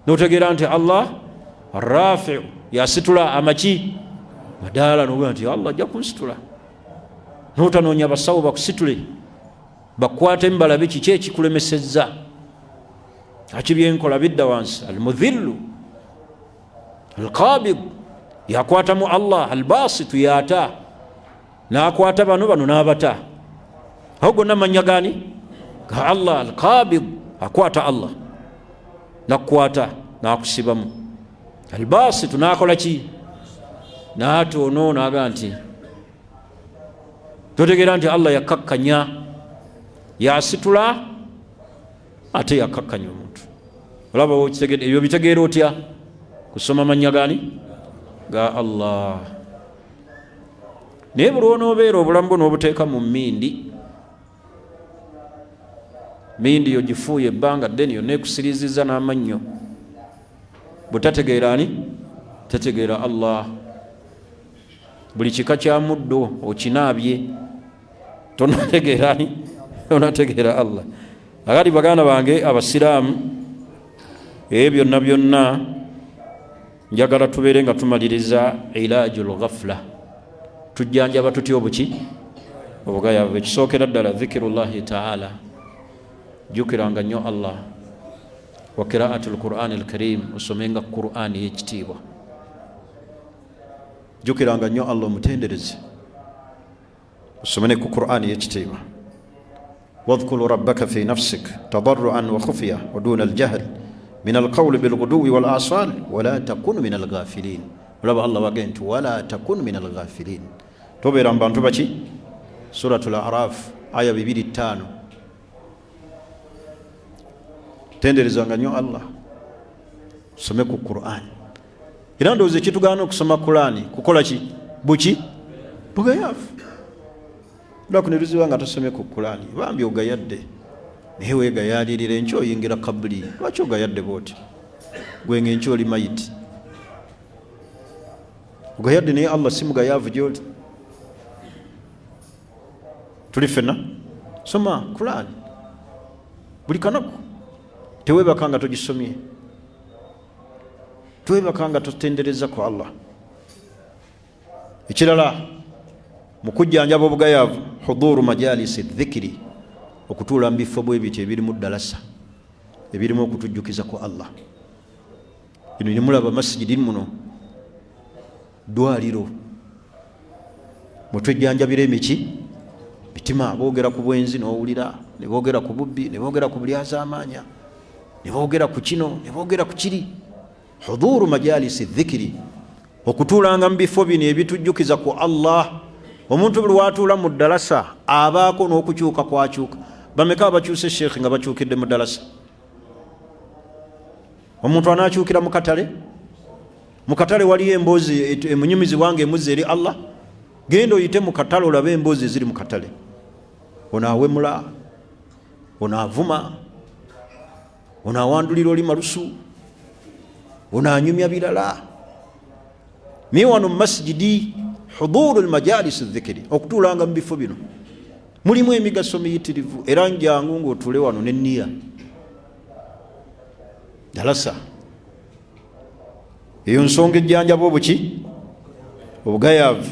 A: Notegeera nti Allah rafiu, yasitula amaki madaala, nogaa nti Allah ajja kunsitula, notanoonya basawo bakusitule bakwatemu balabe kiki ekikulemesezza, aki byenkola bidda wansi. Almudhillu alqabid yakwatamu Allah, albasitu yata nakwata bano bano nabata. Awo gonna manya gani ga Allah. Alqabid akwata, Allah nakukwata nakusibamu. Albasitu nakola ki? Naata ono naga nti totegeera nti Allah yakakkanya, yasitula ate yakakkanya omuntu. Olaba ebyo bitegeera otya? Kusoma mannya gani ga Allah. Naye buli onoobeera obulamu bwo n'obuteeka mu mindi, mindi yogifuuye ebbanga ddene, yonna ekusiriziza n'amannyo. Bwetategeera ani? Tategeera Allah. Buli kika kya muddo okinaabye, tonategeera ani? Tonategeera Allah. Akati baganda bange abasiraamu, ebyo byonna byonna njagala tubeere nga tumaliriza ilaju lghafla. Tujjanjaba tutya obuki obugayavu? Ekisookera ddala, dhikirullahi taala, jjukiranga nnyo Allah, wa qiraatu lqurani alkarim, osomenga Qurani ey'ekitiibwa. Jjukiranga nnyo Allah, omutendereze, osome ne ku Qurani ey'ekitiibwa. Wadhkuru rabbaka fi nafsik tadarruan wa khufiya wa duna aljahl min alqawli bilguduwi wal asal wala takun min alghafilin. Olaba Allah wage nti wala takun min alghafilin, tobeera mu bantu baki. Suratul Araf aya 25. Tenderezanga nnyo Allah, some ku Qurani. Era ndowooza ekitugaana okusoma Qurani kukola ki? Buki bugayaavu. Lunaku ne luziba nga tosomye ku Qurani, bambi ogayadde, naye weegayaalirira enkya oyingira kabuli. Lwaki ogayadde bwoti gwe nga enkya oli mayiti? Ogayadde, naye Allah si mugayaavu gyoli. Tuli ffenna, soma Qurani buli kanaku, teweebaka nga togisomye, twebaka nga totendereza ku Allah. Ekirala mu kujjanjaba obugayaavu, huduru majalisi dhikiri, okutuula mu bifo bwe bityo ebirimu ddalasa, ebirimu okutujjukiza ku Allah. Bino nemulaba masigidi muno ddwaliro mwetwejjanjabira emiki mitima. Boogera ku bwenzi n'owulira. Ne boogera ku bubbi, ne boogera ku bulyazaamaanya, ne boogera ku kino, ne boogera ku kiri. Hudhuru majalisi dhikiri, okutuulanga mu bifo bino ebitujjukiza ku Allah. Omuntu buli watuula mu ddalasa abaako n'okukyuka kwakyuka. Bameka abakyuse, sheekhi, nga bakyukidde mu ddalasa? Omuntu anakyukira mu katale? Mu katale waliyo emboozi emunyumizibwa nga emuzza eri Allah? Genda oyite mu katale olabe emboozi eziri mu katale. Ono awemula, ono avuma, ono awandulira oli malusu, ono anyumya birala. Naye wano mu masijidi, huduru lmajalisi dhikiri, okutuulanga mu bifo bino mulimu emigaso miyitirivu. Era njangu ngaotuule wano neniya dalasa, eyo nsonga ejjanjaba obuki obugayaavu.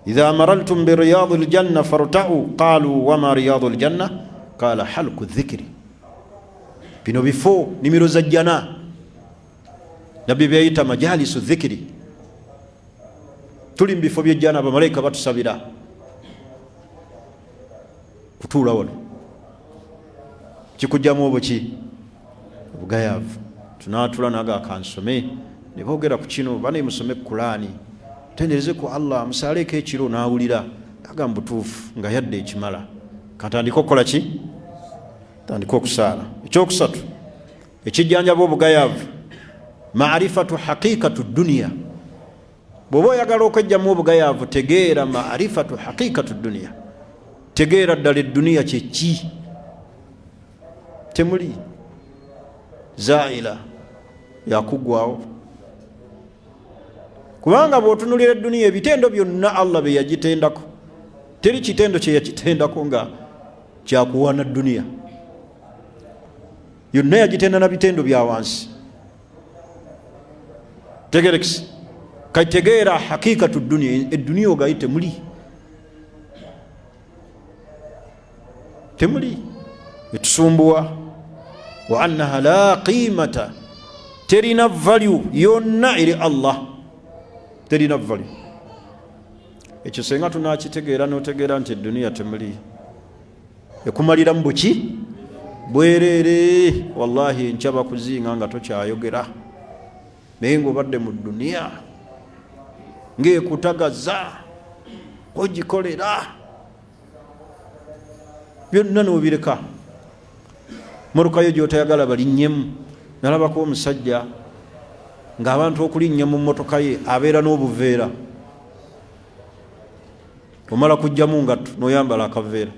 A: Idha marartum biriyadi ljanna fartau, qalu wama riyadu ljanna, qala halku dhikiri. Bino bifo nimiro za jjana, nabbi byayita majalisu dhikiri. Tuli mu bifo byejjana, abamalayika batusabira kutuula wano. Kikugjamu obuki obugayaavu. Tunatula naga kansome, ne boogera ku kino, bane musome Kulaani, tendereze ku Allah, musaaleeko ekiro, n'awulira aga mubutuufu nga yadde ekimala, katandika okukola ki? Tandika okusaala. Ekyokusatu ekijjanjaba obugayaavu, marifatu haqiqatu duniya. Bw'oba oyagala okwejjamu obugayaavu, tegeera marifatu haqiqatu duniya, tegeera ddala edduniya kyeki. Temuli zaila, yakuggwawo. Kubanga bw'otunulira edduniya, ebitendo byonna Allah bye yagitendako, teri kitendo kye yakitendako nga kyakuwaana duniya. Yonna yagitenda na bitendo bya wansi. Tegerekisi kategeera haqiqatu duniya, edduniya ogayi temuli, temuli etusumbuwa. Wa annaha la qimata, terina value yonna eri Allah, terina value. Ekyo senga tunakitegeera, notegeera nti eduniya temuli, ekumaliramu buki bwereere. Wallahi enkya bakuzinga nga tokyayogera, naye ngaobadde mu duniya ngaekutagaza, ogikolera byonna nobireka, motokayo gyotayagala balinnyemu. Nalabako omusajja ng'abantu okulinnya mu mmotoka ye abeera n'obuveera. Omala kugjamu ngatto n'oyambala akaveera,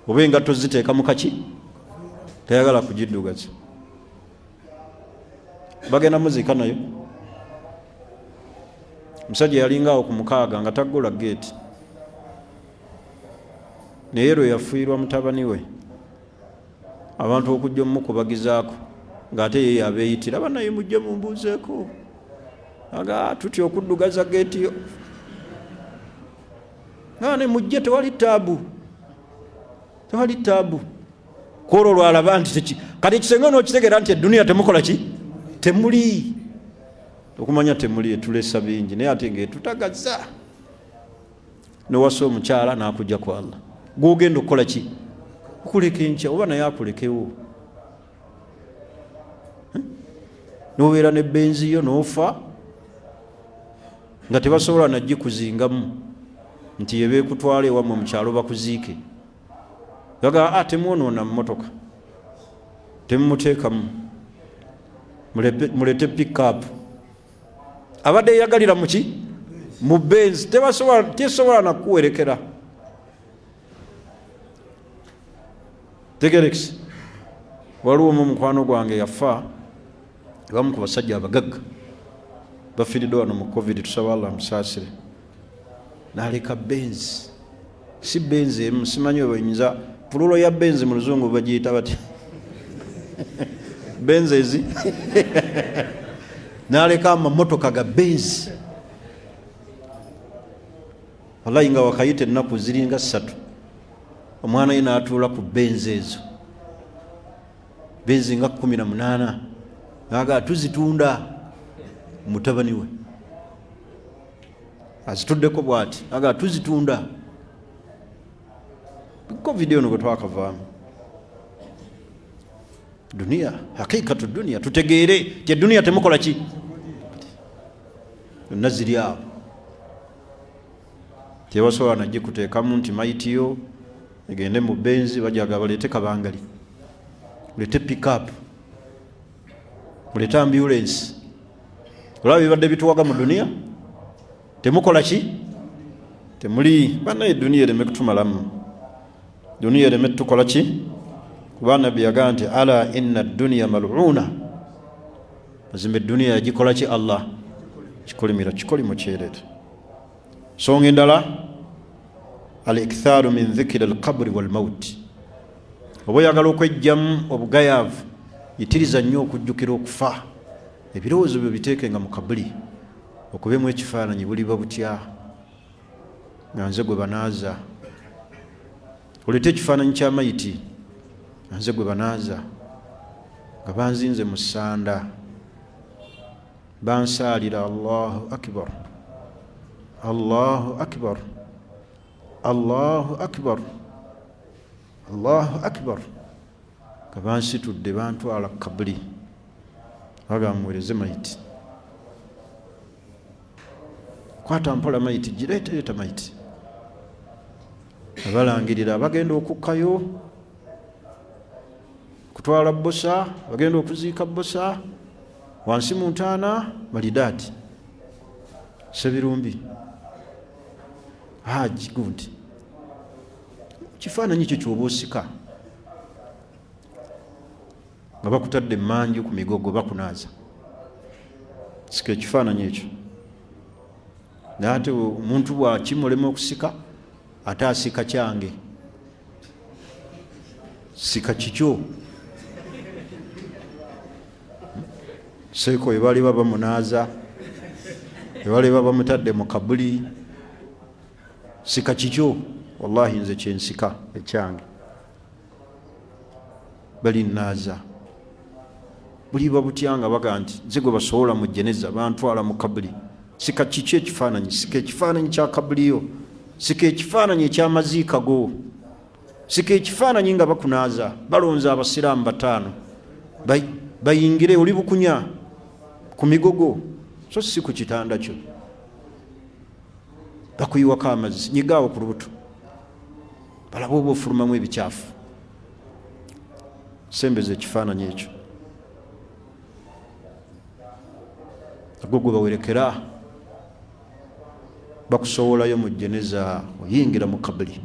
A: oba engatto ziteeka mu kaki, tayagala kugiddugaza. Bagenda muziika nayo. Omusajja yalinga awo ku 6 nga taggula geeti, naye lwe yafiirwa mutabani we, abantu okujja omumukubagizaako, ng'ate ye yabeeyitira, banaye mujje mumbuuzeeko, aga tutya okuddugaza geeti yo. Nga ne mujje, tewali taabu, tewali taabu. Kwolwo lwalaba nti kati ekisenge nokitegeera nti eduniya temukola ki, temuli. Okumanya temuli etulesa bingi, naye ate ngaetutagaza. Nowasa omukyala nakujja ku Allah, gwogenda okukola ki? Okuleka enkya oba naye akulekewo. Nobeera ne benzi yo nofa nga tebasobola nagikuzingamu nti yebekutwala ewamwe mukyalo bakuziike. Baga ah, temwonoona mumotoka, temumuteekamu, mulete pickup. Abadde yeyagalira muki? Mu benzi. Tesobola nakuwerekera. Tegerekisi, waliwo omu mukwano gwange yafa, bamu ku basajja abagagga bafiiridde wano mu COVID, tusaba Allah amusaasire. Naleka benzi, si benzi emu, simanyi webanyinza pululo ya benzi mu luzungu bagiyita bati benzi ezi. Naleka amamotoka ga benzi. Wallahi nga wakayita ennaku ziringa 3, omwana ye n'atuula ku benzi ezo, benzi nga 18, naga tuzitunda. Mutabani we azituddeko bwati, aga tuzitunda. Covid ono gwe twakavaamu. Duniya, hakikatu duniya, tutegeere ti eduniya temukola ki, yonna ziri awo, tebasobola nagikuteekamu nti mayitiyo egende mu benzi, bajaga baleete kabangali, leete pickup, muleete ambulance. Olaba bibadde bituwaga mu duniya, temukola ki, temuli banaye. Duniya ereme kutumalamu, duniya ereme tukola ki, kuba nabbi yagaa nti ala inna duniya maluna, mazima eduniya yagikola ki, Allah kikolimira kikolimo kyerere. Songa endala, al ikthaaru min dhikiri alqabri walmauti. Oba oyagala okwejjamu obugayaavu, yitiriza nnyo okujjukira okufa. Ebirowoozo byo biteekenga mu kabuli, okubemu ekifaananyi, buliba butya nga nze gwe banaaza? Oleete ekifaananyi kya mayiti, nga nze gwe banaaza, nga banzinze mu ssanda, bansaalira, Allahu akbar, Allahu akbar, Allahu akbar, Allahu akbar, nga bansitudde bantwala kabuli, baga muwereze mayiti, kwata mpola mayiti, gireetereeta mayiti, abalangirira abagenda okukkayo kutwala bosa, bagenda okuziika bosa wansi mu ntaana malidaadi Sebirumbi Haji gundi. Kifaananyi ekyo kyoba osika nga bakutadde emanju ku migogo bakunaaza, sika ekifaananyi ekyo. Naye ate omuntu bwakimulema okusika, ate asika kyange, sika kikyo. Seeko webaliba bamunaaza, webaliba bamutadde mu kabuli, sika kikyo. Wallahi nze kyensika ekyange, balinaaza, buliba butya nga baga nti nze gwe basobola mu jeneza bantwala mu kabuli. Sika kiki ekifaananyi, sika ekifaananyi kya kabuliyo, sika ekifaananyi ekyamaziika go, sika ekifaananyi nga bakunaaza, balonze abasiraamu 5 bayingire, oli bukunya ku migogo so si ku kitanda kyo, bakuyiwako amazzi, nyigaawo ku lubuto balabe oba ofulumamu ebikyafu. Sembeza ekifaananyi ekyo, ago gwe bawerekera, bakusowolayo mu jeneza, oyingira mu kabuli.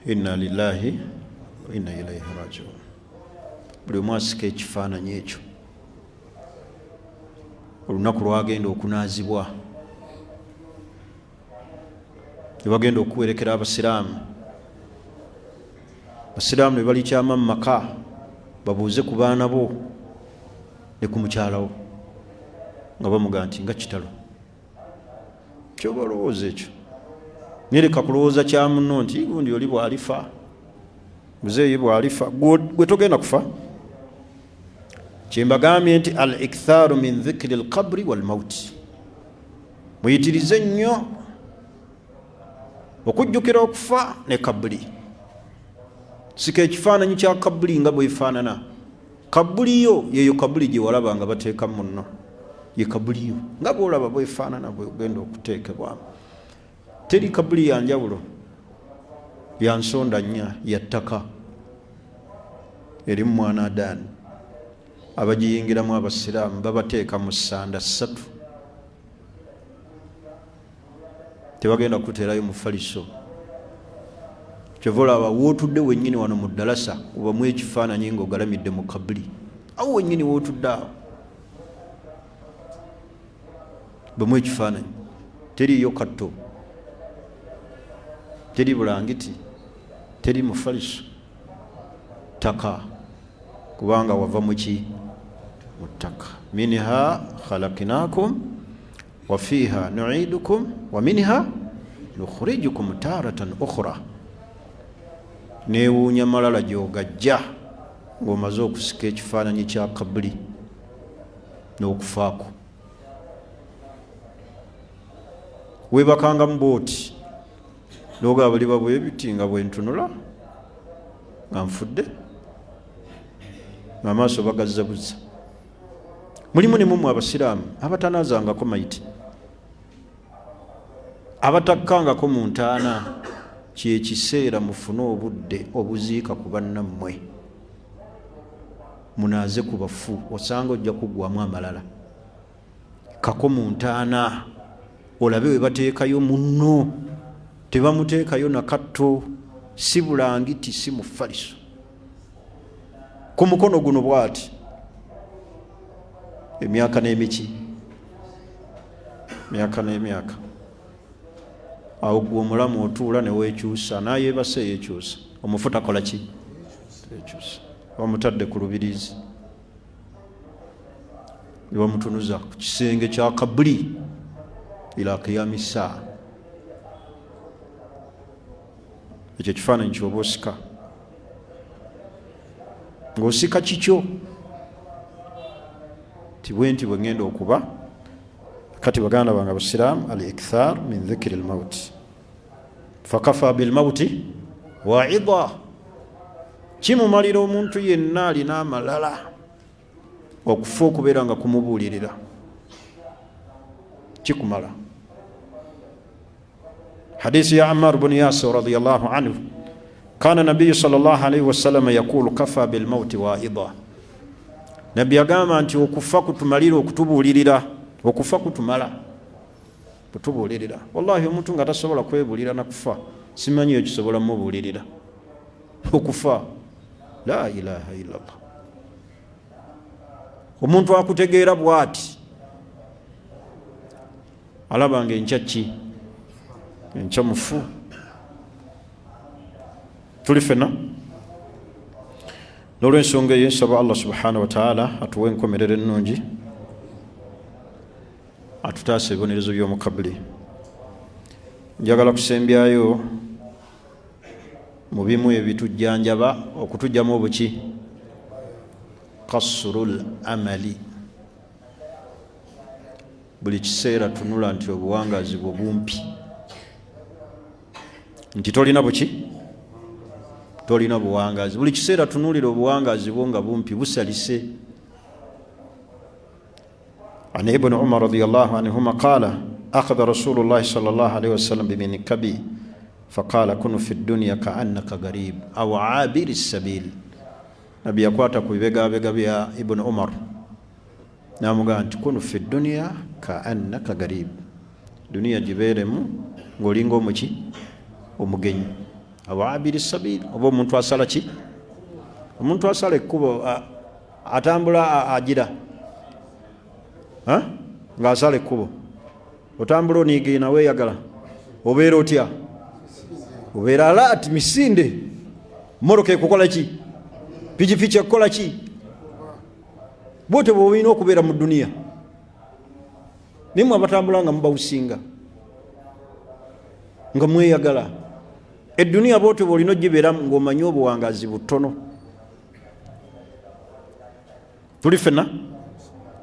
A: Inna lillahi wa inna ilaihi rajiun. Buli omu asika ekifaananyi ekyo olunaku lwagenda okunaazibwa, nebagenda okuwerekera abasiraamu. Abasiraamu ne balikyama mu maka, babuuze ku baana bo ne ku mukyalawo, nga bamugaa nti nga kitalo kyoba olowooza ekyo. Nereka kulowooza kya munno nti gundi oli bwalifa, muzeeyi bwalifa, gwe togenda kufa. Kyembagambye nti al ikthaaru min dhikri lqabri walmauti, muyitirize nnyo okujjukira okufa ne kabuli. Sika ekifaananyi kya kabuli nga bwefaanana. Kabuli yo yeyo kabuli gye walaba nga bateeka munno, ye kabuli yo nga bwolaba bwefaanana bwegenda okuteekebwamu. Teri kabuli ya njawulo, ya nsonda nnya, ya ttaka, eri mu mwana adaani. Abagiyingiramu abasiraamu babateeka mu ssanda 3, tebagenda kuteerayo mufaliso. Kyova olaba wootudde wennyini wano mu ddalasa kubamu ekifaananyi ng'ogalamidde mu kabuli, awo wennyini wootudde awo bamu ekifaananyi. Teriiyo katto, teri bulangiti, teri mufaliso, ttaka, kubanga wava muki? Mu ttaka. Minha khalakinakum wa fiha nuidukum wa minha nukhrijukum taratan ukhra. Neewuunya malala gy'ogajja ng'omaze okusika ekifaananyi kya kabuli n'okufaako. Weebakangamu bwoti. Nogaba buliba bwebiti nga bwentunula nga nfudde, amaaso bagazza buzza. Mulimu ne mumwe abasiraamu abatanaazangako mayiti, abatakkangako mu ntaana. Kyekiseera mufune obudde obuziika ku bannammwe, munaaze ku bafu, osanga ojja kuggwamu amalala. Kako mu ntaana olabe we bateekayo munno, tebamuteekayo nakatto, si bulangiti, si mufaliso, ku mukono guno bwati, emyaka n'emiki, myaka n'emyaka. Awo gwe omulamu otuula ne weekyusa, n'ayeebase yeekyusa, omufu takola ki? Yekyusa. Bamutadde ku lubiriizi ne bamutunuza ku kisenge kya kabuli ila qiyami saa. Ekyo ekifaananyi kyoba osika ng'osika kikyo ti bwe nti bwe ŋŋenda okuba kati. Baganda bange abasiraamu, al ikthar min dhikri lmaut fakafa bilmauti waida. Kimumalira omuntu yenna alina amalala okufa okubeera nga kumubuulirira, kikumala. Hadisi ya Ammar bnu Yasir radiallahu anhu, kana nabiyu sal llah alaihi wasallama yaqulu kafa bilmauti waida. Nabbi yagamba nti okufa kutumalira okutubuulirira, okufa kutumala kutubuulirira. Wallahi, omuntu nga tasobola kwebuulira nakufa, simanyiyo kisobola mubuulirira okufa. La ilaha illallah. Omuntu akutegeera bwati alaba nga enkya ki, enkya mufu. Tuli fena. N'olwensonga eyo, nsaba Allah subhanahu wataala atuwe enkomerero ennungi, atutaasa ebibonerezo by'omukabuli. Njagala kusembyayo mu bimu ebitujjanjaba okutujjamu obuki, kasrul amali. Buli kiseera tunula nti obuwangazi bwo bumpi, nti tolina buki, tolina buwangazi. Buli kiseera tunulira obuwangazi bwo nga bumpi, busalise. An Ibni Umar radiallahu anhuma qala akhadha rasulullahi sal llah alaihi wasallam biminkabi faqala kunu fi dunya kaannaka garib au abiri sabil. Nabbi yakwata ku bibegabega bya Ibuni Umar namugamba nti kunu fi dunya kaannaka garib, duniya gibeeremu ng'olinga omuki, omugenyi, au abiri sabil, oba omuntu asala ki, omuntu asala ekkubo, atambula agira ng'asala ekkubo. Otambula oniigiina, weeyagala, obeera otya? Obeera alert, misinde, mmotoka ekukola ki, pikipiki ekukola ki. Bwotyo bwolina okubeera mu duniya. Naye mwe abatambula nga mubawusinga nga mweyagala eduniya, bwotyo bwolina ogibeeramu ng'omanyi obuwangazi butono. Tuli fena.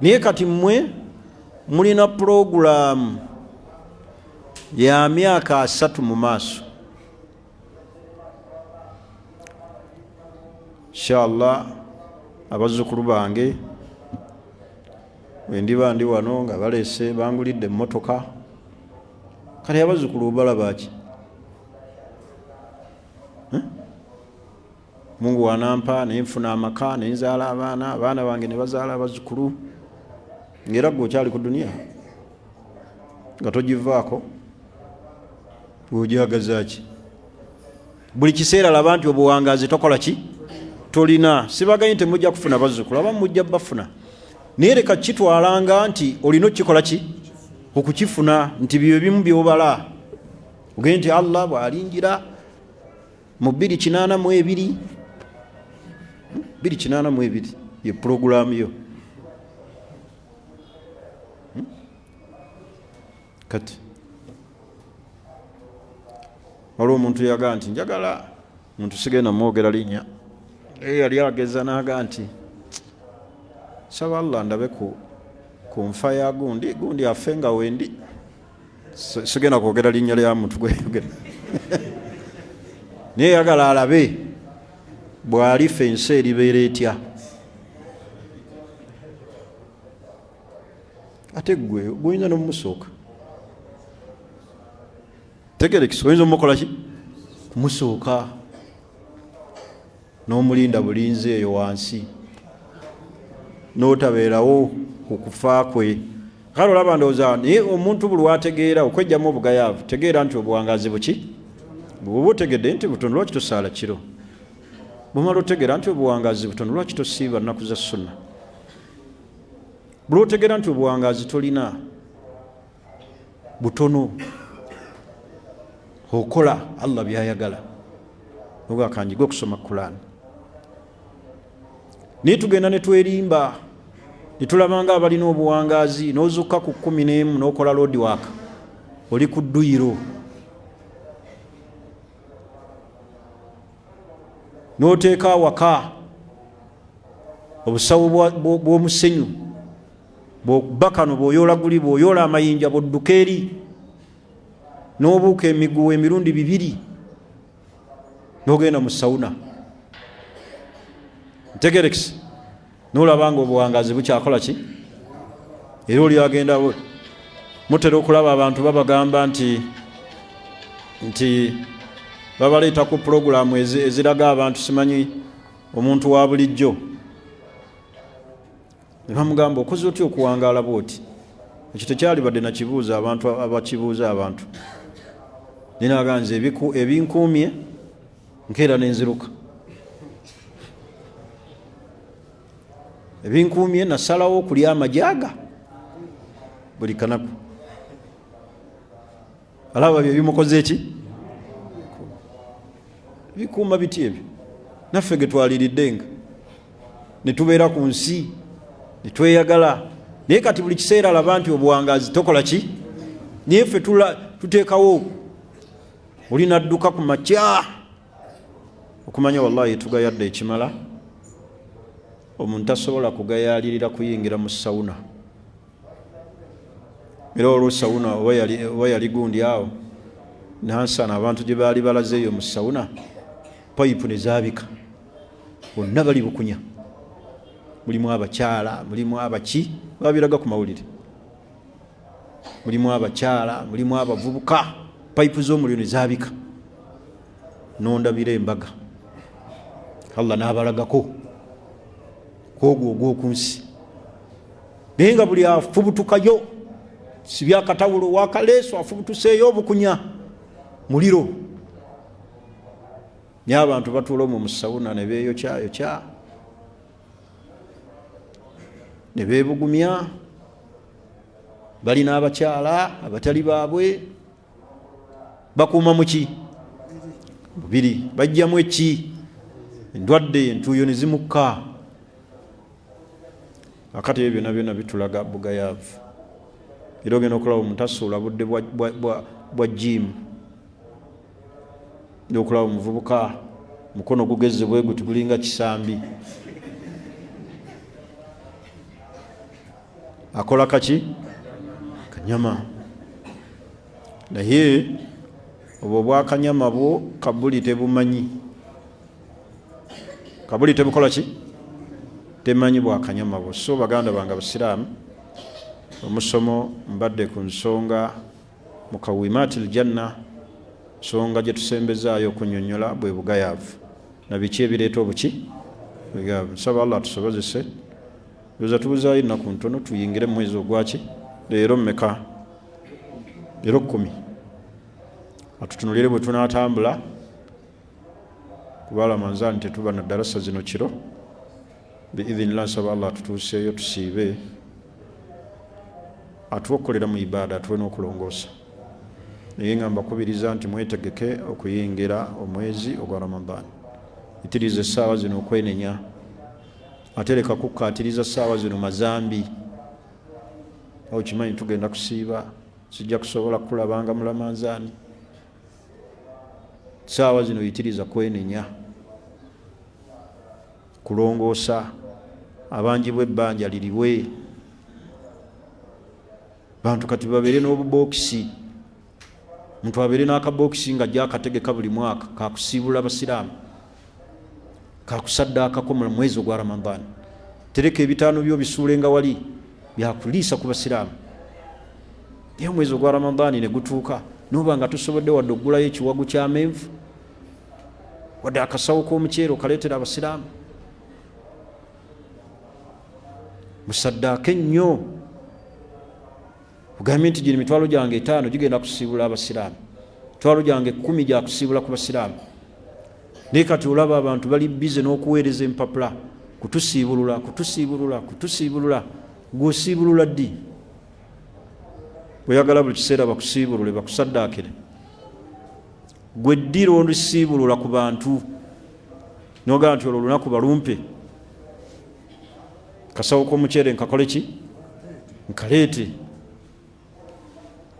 A: Naye kati mmwe mulina pulogulaamu ya myaka 30 mu maaso, inshallah. Abazzukulu bange wendiba ndi wano nga baleese, bangulidde emmotoka. Kati abazzukulu balabaki? Mungu wanampa nenfuna amaka, nenzaala abaana, abaana bange ne bazaala abazzukulu, ngaera gwe okyali ku duniya nga togivaako, ojagazaki? Buli kiseera laba nti obuwangazi tokola ki, tolina. Sibaganyi temujja kufuna bazzukulu, abamu mujja bafuna, naye leka kitwalanga nti olina okukikola ki, okukifuna, nti byo ebimu byobala ogende nti Allah bwalingira mu 282, 282 ye pulogulaamu yo. Kati waliwo omuntu yagaa nti njagala muntu, sigenda mwogera linnya, naye yali ageza naga nti saba Allah ndabe ku nfa ya gundi gundi, afe nga wendi. Sigenda kwogera linnya lya muntu gweyogera. Naye yagala alabe bw'alifa ensi eribeera etya. Ate gwe guyinza n'omumusooka, tegerekisa, oyinza omukola ki? Kumusooka n'omulinda bulinzi eyo wansi n'otabeerawo ku kufa kwe. Kale olaba ndowooza naye omuntu buli wategeera okwejjamu obugayaavu, tegeera nti obuwangaazi buki, bwoba otegedde nti butono, lwaki tosaala kiro? Bwomala otegeera nti obuwangaazi butono, lwaki tosiiba nnaku za sunna? Buli otegeera nti obuwangaazi tolina butono, okola Allah byayagala, oga kanjige okusoma Kulaani. Naye tugenda ne twerimba ne tulaba nga abalina obuwangaazi, n'ozukka ku 11 n'okola loodi waaka, oli ku dduyiro n'oteeka awaka obusawo bw'omusenyu, bw'okuba kano, bw'oyoola guli, bw'oyoola amayinja, bw'odduka eri n'obuuka emiguwa emirundi 2 n'ogenda mu sawuna, ntegerekise, n'olaba nga obuwangaazi bukyakola ki. Era oli agenda, mutera okulaba abantu babagamba nti babaleeta ku pulogulaamu eziraga abantu, simanyi omuntu wa bulijjo, ne bamugamba okoze otya okuwangaala bwoti? Ekyo tekyalibadde nakibuuza abantu abakibuuza abantu. Ninaga nze ebinkuumye nkeera nenziruka, ebinkuumye nasalawo okulya amajaaga buli kanaku, alaba bye bimukoze eki bikuuma biti ebyo naffe ge twaliriddenga ne tubeera ku nsi ne tweyagala. Naye kati buli kiseera alaba nti obuwangaazi tokola ki, naye ffe tuteekawo oli nadduka ku makya okumanya wallahi tugayadde ekimala. Omuntu tasobola kugayaalirira kuyingira mu sawuna, era olwo sawuna oba yali gundi awo Nansana, abantu gye baali balazeeyo mu sawuna, payipu ne zaabika, bonna bali bukunya, mulimu abakyala, mulimu abaki, babiraga ku mawulire, mulimu abakyala, mulimu abavubuka, payipu z'omuliro ne zaabika, nondabira embaga Allah n'abalagako kwogwo ogw'oku nsi. Naye nga buli afubutukayo sibya akatawulo wakaleeso afubutuseeyo obukunya muliro, naye abantu batuula omwo mu sawuna ne beeyokyayokya ne beebugumya, balina abakyala abatali baabwe, bakuuma muki mubiri, bajjamu eki endwadde, entuuyo ne zimukka. Akati ebyo byonna byonna bitulaga bugayaavu. Era ogenda okulaba omuntu asuula budde bwa jiimu, okulaba omuvubuka mukono gugeze bwe guti gulinga kisambi, akola kaki kanyama. Naye obwo obwakanyama bwo kabuli tebumanyi, kabuli tebukola ki, temanyi bwakanyama bwo. So baganda bange abasiraamu, omusomo mbadde ku nsonga mukawimaati ljanna, nsonga gye tusembezaayo okunyonyola bwe bugayaavu na biki ebireeta obuki bugayaavu. Nsaba Allah atusobozese. Ndoza tubuzaayo ennaku ntono tuyingire mu mwezi ogwaki, leero mmeka? Leero 10. Atutunulire bwe tunaatambula, kuba Ramanzaani tetuba na darasa zino kiro biidhinillah. Nsaba Allah atutuuseeyo tusiibe, atuwe okukolera mu ibaada, atuwe n'okulongoosa. Naye nga mbakubiriza nti mwetegeke okuyingira omwezi ogwa Ramadhan. Itiriza essaawa zino okwenenya, ate leka kukkaatiriza ssaawa zino mazambi. Okimanyi tugenda kusiiba, sijja kusobola kukulabanga mu Ramanzaani. Ssaawa zino yitiriza kwenenya, kulongoosa, abanjibwa ebbanja liriwe, bantu kati babeere n'obubookisi. Omuntu abeere n'akabokisi nga ajja akategeka buli mwaka kakusiibula basiraamu, kakusaddaakako mu mwezi ogwa Ramadhan. Tereka ebitaano byo bisuulenga wali byakuliisa ku basiraamu. Naye omwezi ogwa Ramadhani ne gutuuka noba nga tosobodde wadde okugulayo ekiwagu ky'amenvu wadde akasawo k'omuceere okaleetera abasiraamu. Musaddaake nnyo, ogambye nti gino emitwalo gyange 5 gigenda kusiibula abasiraamu, emitwalo gyange 10 gyakusiibula ku basiraamu. Naye kati olaba abantu bali bize n'okuweereza empapula kutusiibulula, kutusiibulula, kutusiibulula. Gw'osiibulula ddi? Oyagala buli kiseera bakusiibulule, bakusaddaakire. Gwe ddi lw'olusiibulula ku bantu n'ogamba nti olwo olunaku balumpe kasawo k'omuceere nkakole ki, nkaleete.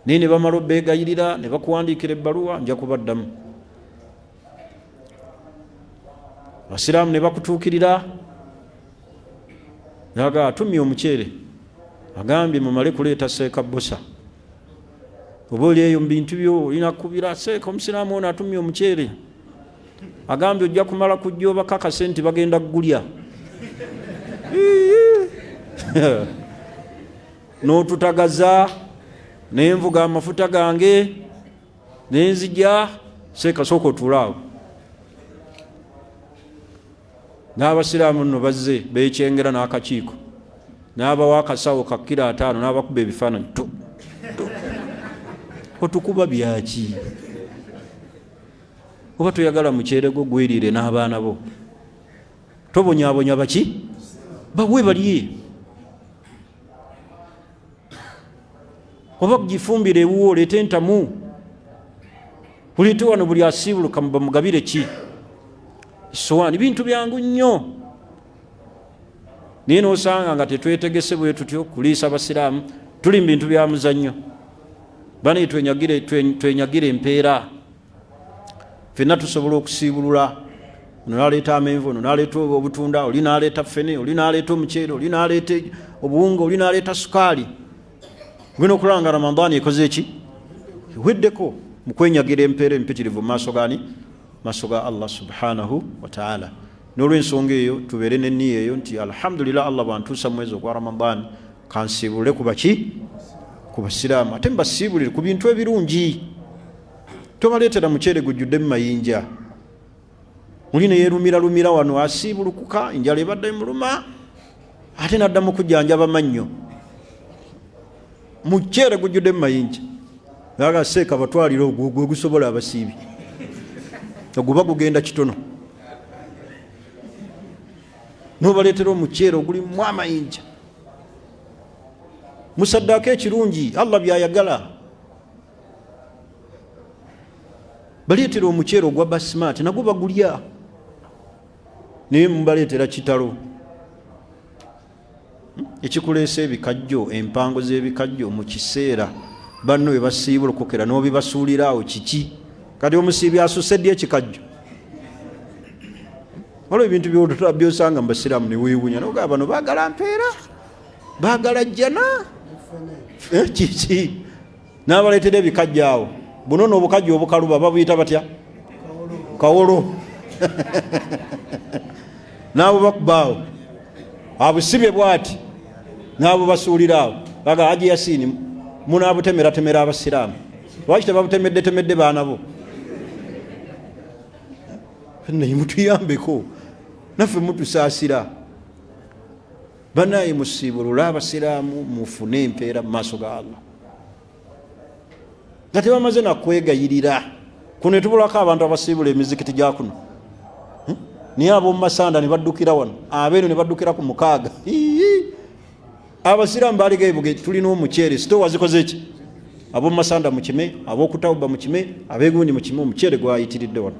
A: Naye ne bamala obeegayirira ne bakuwandiikira ebbaluwa, nja kubaddamu. Abasiraamu ne bakutuukirira naga atumye omuceere, agambye mumale kuleeta seeka bosa. Oba oli eyo mu bintu byo olina kukubira seeka omusiraamu ono atumye omuceere, agambye ojja kumala kujja obakakase nti bagenda kugulya. N'otutagaza nenvuga amafuta gange nenzija seeka sooka otuule awo. N'abasiraamu nno bazze beekyengera n'akakiiko n'abawa akasawo ka kiro 5 n'abakuba ebifaananyi tu, tu. Otukuba byaki? Oba toyagala muceere gwo gweriire n'abaana bo, tobonyaabonya baki bawe balye. Oba kugifumbira ewuwo oleete entamu, oleete wano buli asiibuluka bamugabire ki essowaani. Bintu byangu nnyo, naye n'osanga nga tetwetegese bwe tutyo kuliisa basiraamu. Tuli mu bintu bya muzannyo bane, twenyagire empeera. Ffenna tusobola okusiibulula. Ono n'aleeta amenvu, ono n'aleeta obutunda, oli n'aleeta ffene, oli n'aleeta omuceere, oli n'aleeta obuwunga, oli n'aleeta sukaali. Ngenda okulaba nga Ramadhaani ekoze ki, eweddeko mu kwenyagira empeera empitirivu mu maaso gani, maaso ga Allah subhanahu wa ta'ala. N'olw'ensonga eyo tubeere n'enniya eyo nti alhamdulillah, Allah bw'antuusa mu mwezi ogwa Ramadhaani kansiibulule ku baki, ku basiraamu, ate mbasiibulire ku bintu ebirungi. Tobaleetera muceere gujjudde mu mayinja. Muli ne yeerumiralumira wano asiibulukuka, enjala ebadde emuluma, ate n'addamu kujjanjaba mannyo. Muceere gujjudde mu mayinja. Naga seeka batwalire ogwo gwe gusobola abasiibi. Oguba gugenda kitono. N'obaleetera omuceere ogulimu amayinja. Musaddaako ekirungi Allah by'ayagala. Baleetera omuceere ogwa basmati nagwo bagulya, naye mubaleetera kitalo. Ekikuleesa ebikajjo, empango z'ebikajjo mu kiseera banno bwe basiibulukukira n'obibasuulira awo kiki? Kati omusiibi asuse ddi ekikajjo? Waliwo ebintu by'osanga mu basiraamu ne weewuunya n'ogamba bano baagala mpeera, baagala jjana. Kiki? N'abaleetera ebikajjo awo. Buno n'obukajjo obukaluba babuyita batya? Kawolo. N'abo bakuba awo, abusibye bw'ati n'abo basuulira awo. Baga Haji Yasini munaabutemeratemera abasiraamu, lwaki tebabutemeddetemedde baana bo? Naye mutuyambeko naffe, mutusaasira. Banaye musiibulule abasiraamu mufune empeera mu maaso ga Allah. Nga tebamaze nakwegayirira. Kuno etubulako abantu abasiibula emizikiti gya kuno. Naye ab'omu masanda ne baddukira wano, abeeno ne baddukira ku mukaaga. Hihi. Abasiraamu baaliga ebuge, tulina omuceere, sitoowa zikoze ki? Ab'omu masanda mukime, ab'okutawuba mukime, abeegundi mukime, omuceere gwayitiridde wano.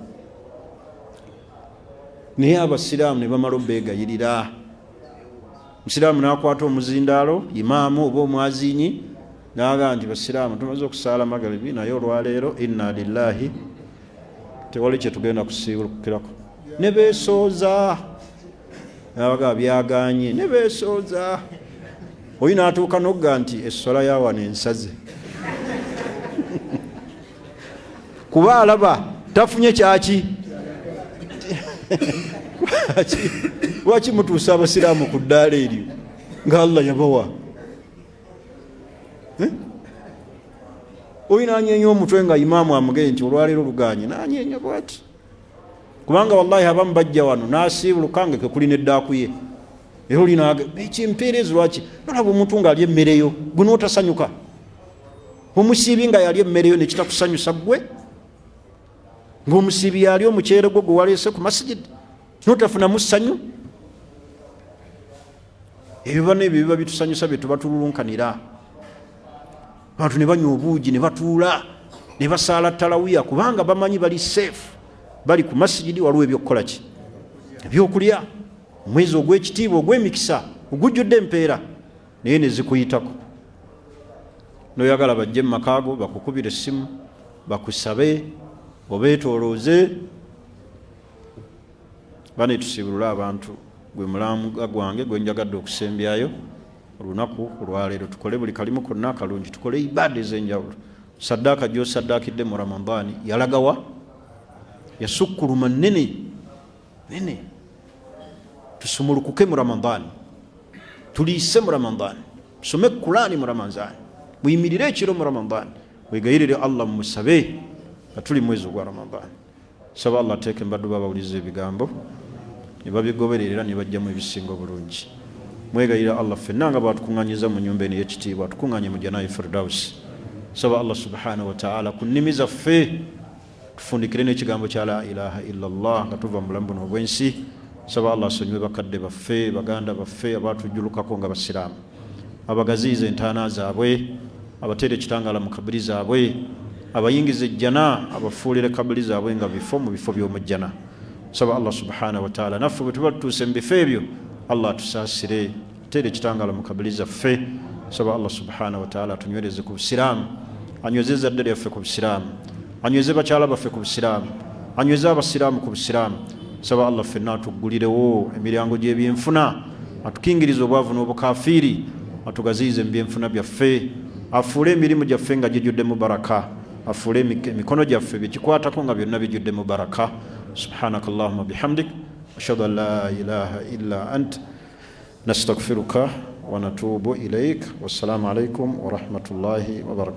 A: Naye abasiraamu ne bamala obeegayirira. Musiraamu n'akwata omuzindaalo, imaamu oba omwazinyi, n'agamba nti basiraamu tumaze okusaala magaribi, naye olwaleero inna lillahi, tewali kye tugenda kusiibulukirako. Ne beesooza, n'abagamba byagaanye, ne beesooza. Oyo n'atuuka n'ogga nti essola ya wano ensaze. Kuba alaba tafunye kyaki. Lwaki mutuusa abasiraamu ku ddaala eryo nga Allah yabawa? Eh? Oyo nanyenya omutwe nga imaamu amugee nti olwaleero luganye, nanyenya bwati, kubanga wallahi abamu bajja wano nasiibuluka nga kekuli neddaaku ye, era olinaekimpeera ezo. Lwaki nolaba omuntu ng'alya emmereyo gwe notasanyuka? Omusiibi nga yalya emmereyo nekitakusanyusa, gwe ng'omusiibi yali omuceere gwo gwe waleese ku masigidi notafunamu ssanyu. Ebyo bano ebyo biba bitusanyusa bye tuba tululunkanira. Abantu ne banywa obuugi ne batuula ne basaala talawiya kubanga bamanyi bali safe, bali ku masigidi, waliwo ebyokukola ki, ebyokulya, omwezi ogw'ekitiibwa, ogw'emikisa, ogujjudde empeera, naye ne zikuyitako. Noyagala bajje mu makaago bakukubira essimu bakusabe obeetolooze. Bane tusiibulule abantu. Gwe mulamwa gwange gwe njagadde okusembyayo olunaku olwaleero. Tukole buli kalimu konna akalungi, tukole ibaada ez'enjawulo. Saddaaka gy'osaddaakidde mu Ramadaani yalagawa? Yasukkuluma nnene nene. Tusumulukuke mu Ramadaani, tuliise mu Ramadaani, tusome Kulaani mu Ramadaani, muyimirire ekiro mu Ramadaani, wegayirire Allah, mumusabe nga tuli mwezi ogwa Ramadaani. Saba Allah ateeke mbaddu babawuliza ebigambo ne babigoberera era ne bajjamu ebisinga obulungi. Mwegayirira Allah ffenna nga bwatukuŋŋanyiza mu nyumba eno ey'ekitiibwa, atukuŋŋanye mu janayi Firdausi. Saba Allah subhanahu wataala ku nnimi zaffe tufundikire n'ekigambo kya la ilaha illa Allah nga tuva mu bulamu buno obw'ensi. Saba Allah asonyiwe bakadde baffe, baganda baffe abatujjulukako nga basiraamu, abagaziyiza entaana zaabwe, abateera ekitangaala mu kabuli zaabwe, abayingiza ejjana, abafuulire kabuli zaabwe nga bifo mu bifo by'omu jjana. Saba Allah subhanahu wataala naffe bwe tuba tutuuse mu bifo ebyo, Allah atusaasire, ateera ekitangaala mu kabuli zaffe. Saba Allah subhanahu wataala atunywereze ku busiraamu, anyweze ezzadde lyaffe ku busiraamu, anyweze bakyala baffe ku busiraamu, anyweze abasiraamu ku busiraamu. Saba Allah ffenna atuggulirewo emiryango gy'ebyenfuna, atukingirize obwavu n'obukafiiri, atugaziyize mu byenfuna byaffe, afuule emirimu gyaffe nga gijjuddemu baraka, afuule emikono gyaffe byekikwatako nga byonna bijjuddemu baraka. Subhanaka allahuma bihamdik, ashhadu an la ilaha illa ant, nastagfiruka wa natubu ilaik. Wassalaamu alaikum warahmatullahi wabarakatu.